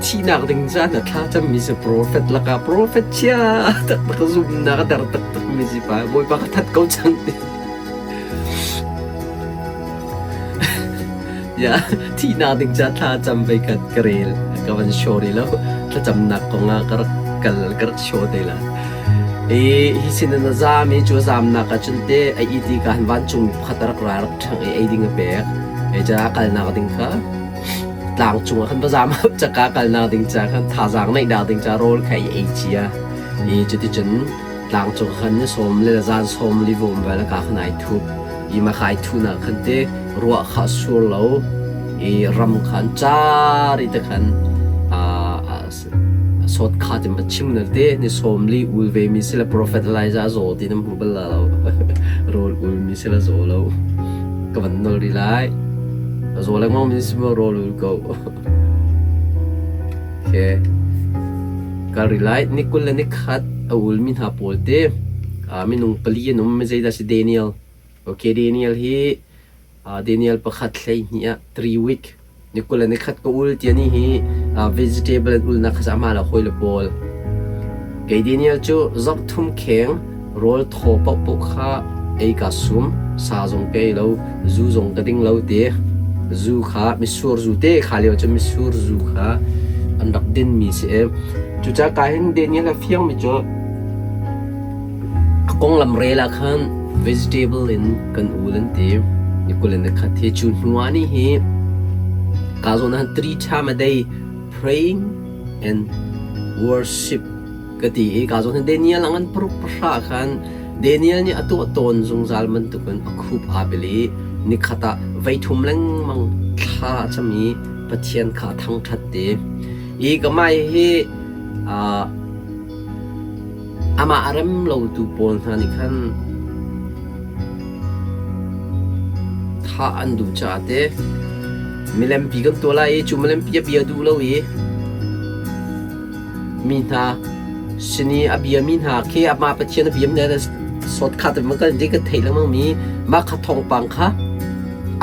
thihnak ding caan ah thla cammi si prophet lakah prophet chia taktak zumnak a der taktak mi si pa Bawipa ka that ko cang ti. Ya, thihnak ding ca thla cam vei khat ka rel ka van show rih lo. Thlacamnak kong ah ka rak kal ka rak show te la. I hi sin in a zaam i cu a zaamnak ah cun te a it i ka han vancung mi pakhat a rak ra rak ṭhangh i ei ding a pek. E ca a kalnak ding kha tlang cung ah khan va zaam caka kalnak ding ca khan thazaang neih nak ding ca rawl kha i ei cia. I cuticun Tlangcung khan ni sawm le zan sawm li vom vel ka khan ai thup i ma khai thu na khan te ruah kha sur lo i ram khan car i te khan sot kha te ma chim na te ni sawm li ul ve mi sila prophet Elijah zo ti nam hu bal la lo rol ul mi sila zo lo ka van nol ri lai zo lengmang mi si rol ul ko. Okay. Kal rih lai. Ni 21 a ulmi hna pawl te minung pali an um. Zeidah si Daniel? Okay, Daniel hi Daniel pakhat 12 ah 3 week ni 21 ka ul tia ni hi vegetable an ulnak kha amah le hawi le pawl. Kei Daniel cu zarh thum kheng rawl thaw paohpaoh kha ei kaa sum. Sa zong ka ei lo, zu zong ka ding lo ti. Zu kha mitsur zu te kha lio cu mitsur zu kha an rak dinmi si i cucaah ka hin Daniel a fiangmi cu a konglam rel ah khan vegetable in kan ul an ti. Ni 21 hi cu hnu ah nih hi ka zawn ah three time a day praying and worship ka ti i ka zawn Daniel a ngan paruk pahra khan Daniel nih a tuah tawn zungzal bantukin a khup aa bil i nikhat ah voithum lengmang thla a cam i Pathian kha a thangṭhat te. I ka mai hi amah a rem lotu pawl hna nih khan thah an duh caah te milempi kan tuah lai i cu milempi a bia duh lo i Mi hna sin i a biami hna khi amah Pathian a biami hna sawtkhat in kan kan theih lengmang mi mah kha thawngpang kha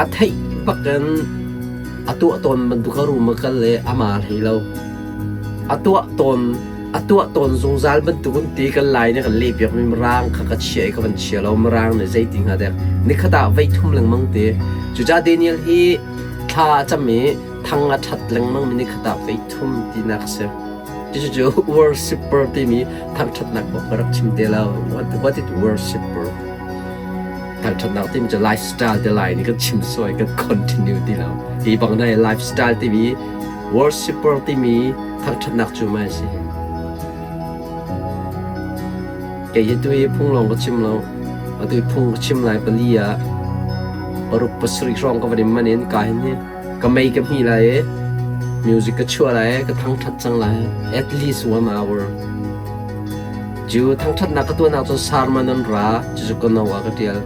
a theih bak in a tuah tawn bantuk kha room a kal le amah hlei lo. A tuah tawn a tuah tawn zungzal bantuk in ti kan lai nih kan leh piak mi mirang kha ka chia i ka van chia lo mirang nih zei ti hnga dek nikhat ah voi thum lengmang te cucaah Daniel hi thla a cam i thang a ṭhat lengmang mi nikhat ah voi thum tinak a si. Cucu worshipper timi thangṭhatnak kong ka rak chim te lo. What is worshipper? Thangṭhatnak timi cu lifestyle te lai nih kan chim suai kan continue ti lo. Hi bang na lifestyle timi worshipper timi thangṭhatnak cu mai si. Kei hi tu hi phung lawng ka chim lo. Atu hi phung ka chim lai pali ah paruk pasarih hrawng ka van in man in ka hin hi Ka mei ka hmih lai i music ka chuah lai i ka thangṭhat cang lai. At least one hour. Cu thangṭhatnak ka tuahnak cun sermon an ra, cucu ka no ah ka ṭial.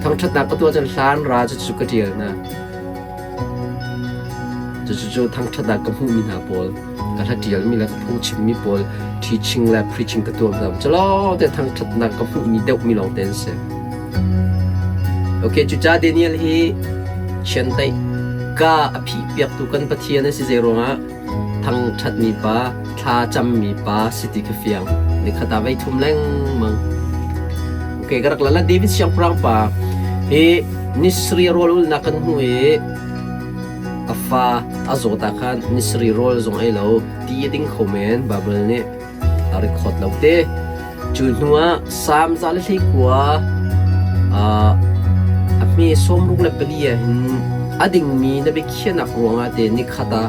Thangṭhatnak ka tuah cun hla an ra, cucu ka ṭial hna. Cucu cu thangṭhatnak ka hmuhmi hna pawl, ka hla ṭialmi le ka phungchimmi pawl, teaching le preaching ka tuah hna. Cu lawngte thangṭhatnak ka hmuhmi deuhmi lawngte an si. Okay, cucaah Daniel hi chiandeih ka a phihpiaktu kan Pathian a si zei ruangah thangṭhatmi pa, thla cammi pa si ti kha fiang. Nikhat ah voi thum lengmang. Okay, ka rak lala David siangpahrang pa hi nisri rawl ulnak kan hmu i a fa a zawt ah khan ni sarih rawl zong ei lo, ti a ding kho men, Baibal nih a record lo te. Cu hnu ah Salm 119 a hme 64 ah hin a dingmi na biakhiahnak ruangah te nikhat ah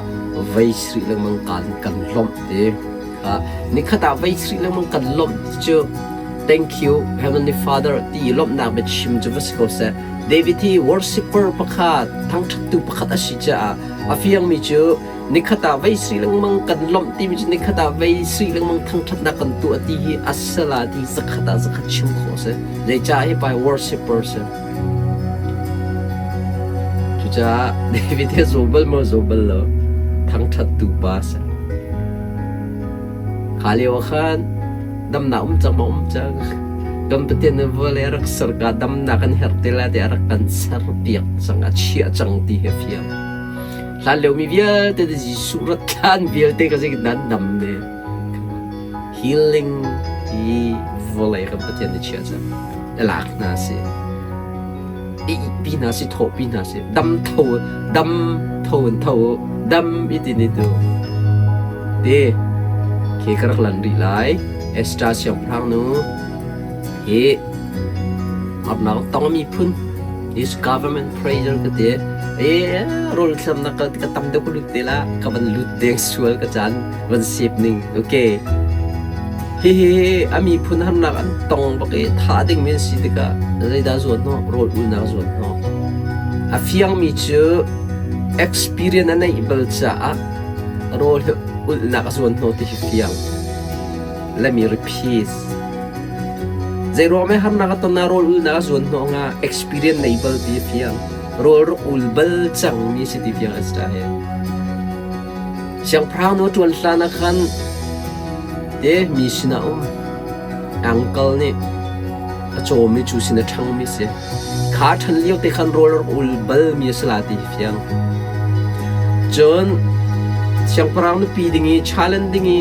voi sarih lengmang kan kan lawmh te. Nikhat ah voi sarih lengmang kan lawmh ti cu thank you Heavenly Father ti lawmhnak biachim cu va si ko seh. David hi worshipper pakhat, thangṭhattu pakhat a si caah a fiangmi cu nikhat ah vei sui lengmang kan lawmh timi cu nikhat ah vei sui lengmang thangṭhatnak kan tuah ti hi a sala ti zakhat ah zakhat chim khawh a si. Zeicah hi pa worshipper si. Cucaah David hi zaw bal maw zaw bal lo thangṭhattu pa a si. Kha lio ah khan damnak um cang maw um cang. Kan Pathian nih vawlei a rak ser ka damnak kan herh te lai tiah a rak kan serpiak cang, a chiah cang ti hi a fiang. Hlan lio mi vialte Jesuh rat thlan vialte ka zik nan dam ne. Healing hi vawlei kan Pathian nih chiah cang. Lak hna si. Ihpi hna si, thawhpi hna si. Dam tho, dam tho in tho, dam i ti ni tu. Te, khi ka rak lan rih lai. Esther siangpahrang nu hi harnak tong miphun this government pressure ka ti. E rol thlamnak ka ka tam deuh ka lut te la ka van lut deng sual ka caan van sip ning. Okay. Hihi a miphun harnak an tong bak i thah dingmi an si tikah zeidah zuan hnawh? Rawl ulnak zuan hnawh. A fiangmi cu experience a neih bal caah rawl hi ulhnak a zuan hnawh ti hi fiang. Let me repeat. Zeiruang mei harnak a ton ah rawl ulnak a zuan hnawh nga experience nei bal ti fiang. Rawl rak ul bal cangmi si ti fiang a si ta hi. Siangpahrang nu ṭuan hlan ah khan te mi sinah um uncle nih a cawmmi cu sin a ṭhangmi si. Kha ṭhan lio te khan rawl a rak ul balmi a si la ti hi fiang. Cun siangpahrang nupi ding i challenge ding i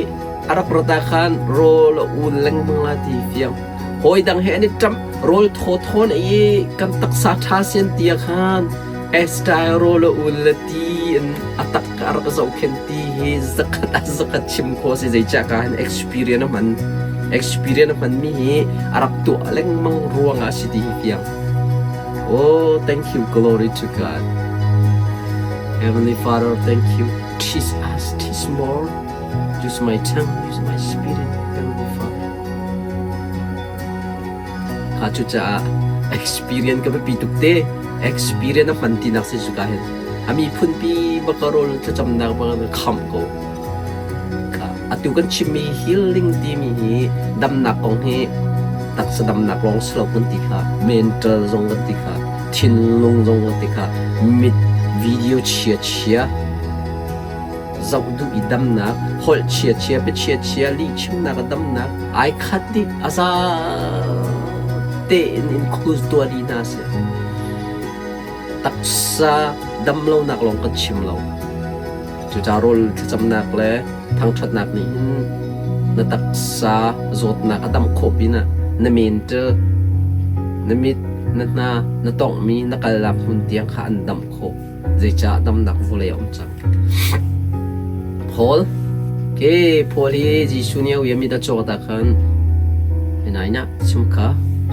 a rak rat ah khan rawl a ul lengmang la ti hi fiang. Hawi dang he an i ṭamh rawl thawthaw na i kan taksa ṭha sian ti ah khan Esther rawl a ul le ti in a tak a rak zohkhenh ti hi zakhat ah zakhat chim khawh si zeicah ka hin experience a hman experience a hmanmi hi a rak tuah lengmang ruangah si ti hi fiang. Oh, thank you, glory to God. Heavenly Father, thank you. Teach us, teach more. Use my tongue, use my spirit, Heavenly Father. Kha cucaah experience ka biapi tuk te. Experience a hman tinak si cuka hin. A miphun pi baka rawl thlacamnak baka khamh ko. Atu kan chimmi healing timi hi damnak kong hi taksa damnak lawng si lo kan ti kha mental zong kan ti kha thinlung zong kan ti kha mit video chia chia zoh duh i damnak, holh chiachia, bia chiachia, lihchimnak a damnak ai khat dih a za tein include tuah dih hna sih. Taksa damlonak lawng kan chim lo. Cucaah rawl thlacamnak le thangṭhatnak nih hin na taksa zawtnak a dam khawh pinah na mental, na mit, na hna, na tonghmi, na kalnak hmun tiang kha an damh khawh. Zeicah damnak vawlei a um cang? Paul ke Paul hi Jesuh nih a uiami dah cawk ta khan nai na chim kha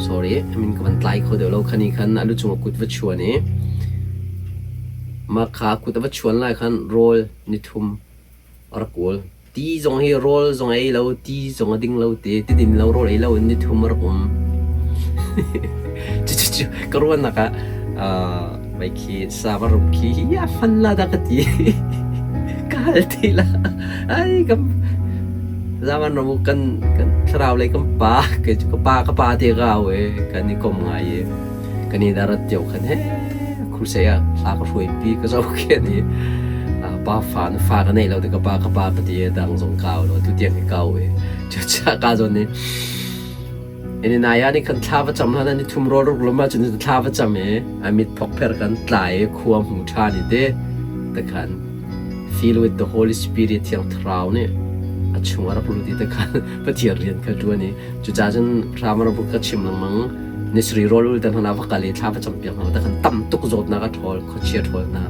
sorry I mean ka van tlai kho deuh lo khan i khan a lu cung a kut va chuan i mah kha kut a va chuan lai khan rawl ni thum a rak kawl ti zong hi rawl zong ei lo ti zong a ding lo te ti din lo rawl ei lo in ni thum a rak um cu cu cu ka ruahnak ah mei khi sa va rum khi hi a fan la dah ka ti ka hal ti la ai ka zaman ram kan kan thlarau lei kan pa ke cu ka pa ka pa te ka au e kan i kom ngai i kan i darat tio khan he crusade ah hla ka hruai pi ka zoh khen i pa fa na fa ka nei lo te ka pa ka pa ka ti dang zong kau lo tu tiang hi kau e chu cha ka zon ni ini naya ni kan thla va cham hlan ni thum rol ruk loma chun thla va cham e amit phok pher kan tlai khua hmu tha ni te te khan fill with the Holy Spirit thiang thlarau nih a chung a rak lut i te khan Pathian rian kha ṭuan i cucaah cun hram ka chim lengmang nisri rawl ul tan hna va kal i thla va campiak hna ta khan tam tuk zawtnak a ṭhawl khuachia ṭhawl hna.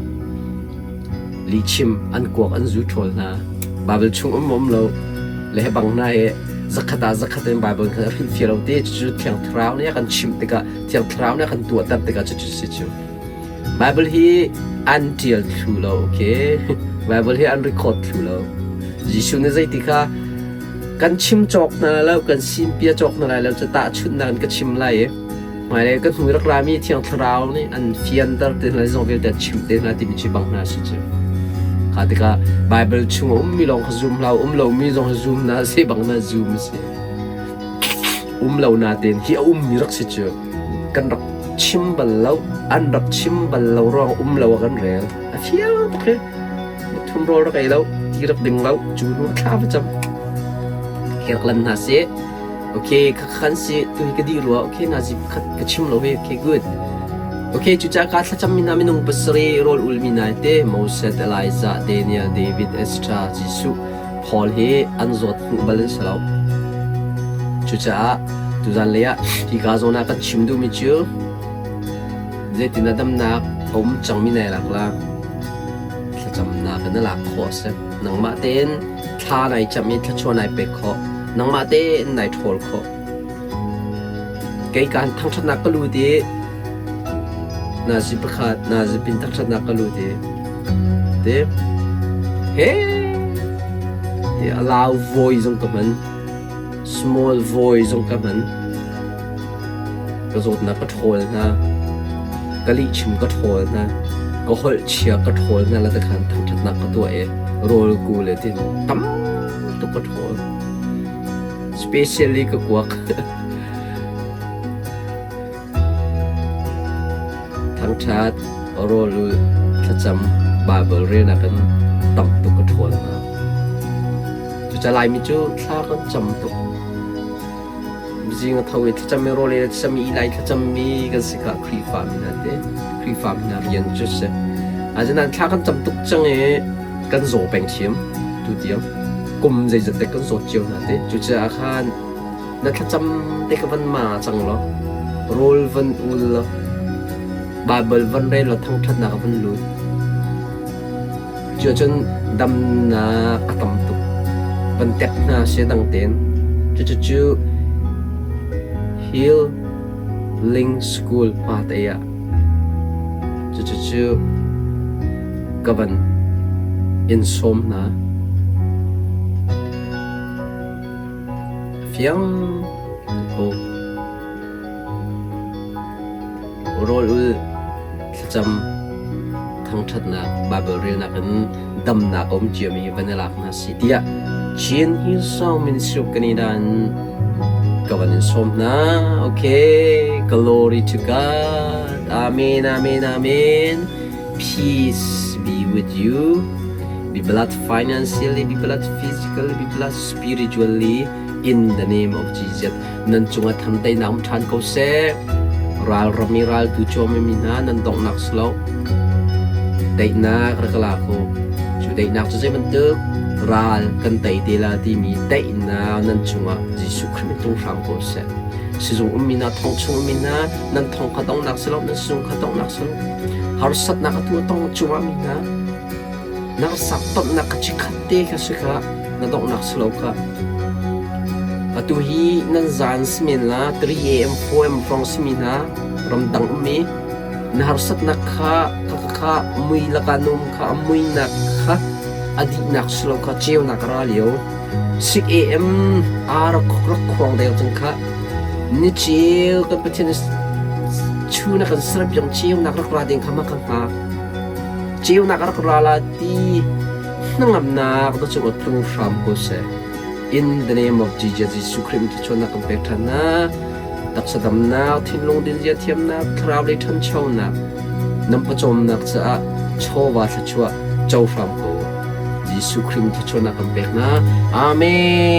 Lihchim an kuak an zu ṭhawl hna. Bible chung um um lo le he bang hna hi zakhat ah zakhat in Bible kha hrilhfiah lo te cucu Thiang Thlarau nih a kan chimh tikah Thiang Thlarau nih a kan tuahter tikah cucu si cu. Bible hi an ṭial thlu lo, okay? Bible hi an record thlu lo. Jesuh nih zeiti kha kan chim cawk hna lo, kan sinpia cawk hna lai lo, cu tahchunhnak in ka chim lai i hmailei kan hnu rak rami Thiang Thlarau nih an fianter te hna zong vialte an chimh te hna timi cu bang hna si cu. Kha tikah Bible chung a ummi lawng kha zum hlah, um lomi zong kha zum hna si bang na zum si. Um lo natein hi a ummi rak si cu. Kan rak chim bal lo, an rak chim bal lo ruang um lo ah kan rel. A fiang tuk hi. Thum rawl rak ei lo, ti rak ding lo, cu hnu thla va cam. Kek lan hna sih. Okay, kha khan si tu hi ka dih rua. Okay, nazi khat ka chim lo hi. Okay, good. Okay, cucaah ka thlacam mi hna minung pasarih rawl ul mi hna te Moses, Elijah, Daniel, David, Esther, Jesuh, Paul hi an zawt hmuh bal an si lo. Cucaah tuzan lei ah hi ka zawn ah kan chim duhmi cu zeitin a damnak a um cangmi nai lak la thlacamnak in na lak khawh a si. Nangmah tein thla nai cam i thluachuah nai pek khawh. Nangmah tein nai ṭhawl khawh. Kei kaan thangṭhatnak ka lut i nazi pakhat nazi pin thangṭhatnak ka lut i te he ti a lau voi zong ka hman small voi zong ka hman ka zawtnak ka ṭhawl hna ka lihchim ka ṭhawl hna ka holh chia ka ṭhawl hna la tikhan thangṭhatnak ka tuah i rawl ku le tin tam tuk ka ṭhawl specially ka kuak thangṭhat rawl ul thlacam Bible relnak in tam tuk ka ṭhawl hna cucaah Laimi cu thla kan cam tuk Zing a tho i thlacam i rawl ei thlacam i ilai thlacammi kan si kha Khrihfami hna te Khrihfami hna rian cu si. Asinain thla kan cam tuk cang i kan zaw peng thiam tu tiang kum zeizat te kan zawt cio hna te cucaah khan na thlacam te ka van ma cang law rawl van ul law Bible van rel law thangṭhatnak van lut Cuahcun damnak a tam tuk. Van tek hna seh dang tein. Cucucu Healing School hmate ah cucucu ka van in sawm hna. Fiang tuk ko. Rawl ul thlacam thangṭhatnak Baibal relnak in damnak a um ciami van i lak hna si tiah Chin Hillsong Ministry of Canada in ka van in sawm hna. Okay, glory to God. Amen, amen, amen. Peace be with you. Be blessed financially, be blessed physically, be blessed spiritually in the name of Jesus. Nan cungah thamteinak um ṭhan ko seh. Ralram i raltu cuami hna nan donghnak si lo. Daihnak rak la ko. Cu daihnak cu zei bantuk ral kan tei te la timi daihnak nan cungah Jesuh Khrih nih tlung hram ko seh. Sizung ummi hna, thong chung ummi hna, nan thong kha donghnak si lo, nan sizung kha donghnak si lo. Harsatnak atu a tong cungah mi hna, na sak tonnak kha chikkhat te kha si kha na donghnak si lo kha. Atu hi nan zan simen la 3 am 4 am hrawng simi hna ramdang ummi na harsatnak kha kha kha mui laka num kha a muinak kha a dihnak si lo kha ceunak ra lio 6 am ar rak khuang deu cang kha ni ceu kan Pathian chu na kan serpiang ceunak rak ra ding kha ma ka hngak Ceunak a rak ra la ti hnangamnak na cungah tlung hram ko seh. In the name of Jesus, Jesuh Khrih thluachuahnak kan pek ṭhan hna. Taksa damnak, thinlung dinzia thiamnak, thlarau lei ṭhanchonak, nan pawcawmnak caah chawva thluachuah co hram ko. Jesuh Khrih thluachuahnak kan pek hna. Amen.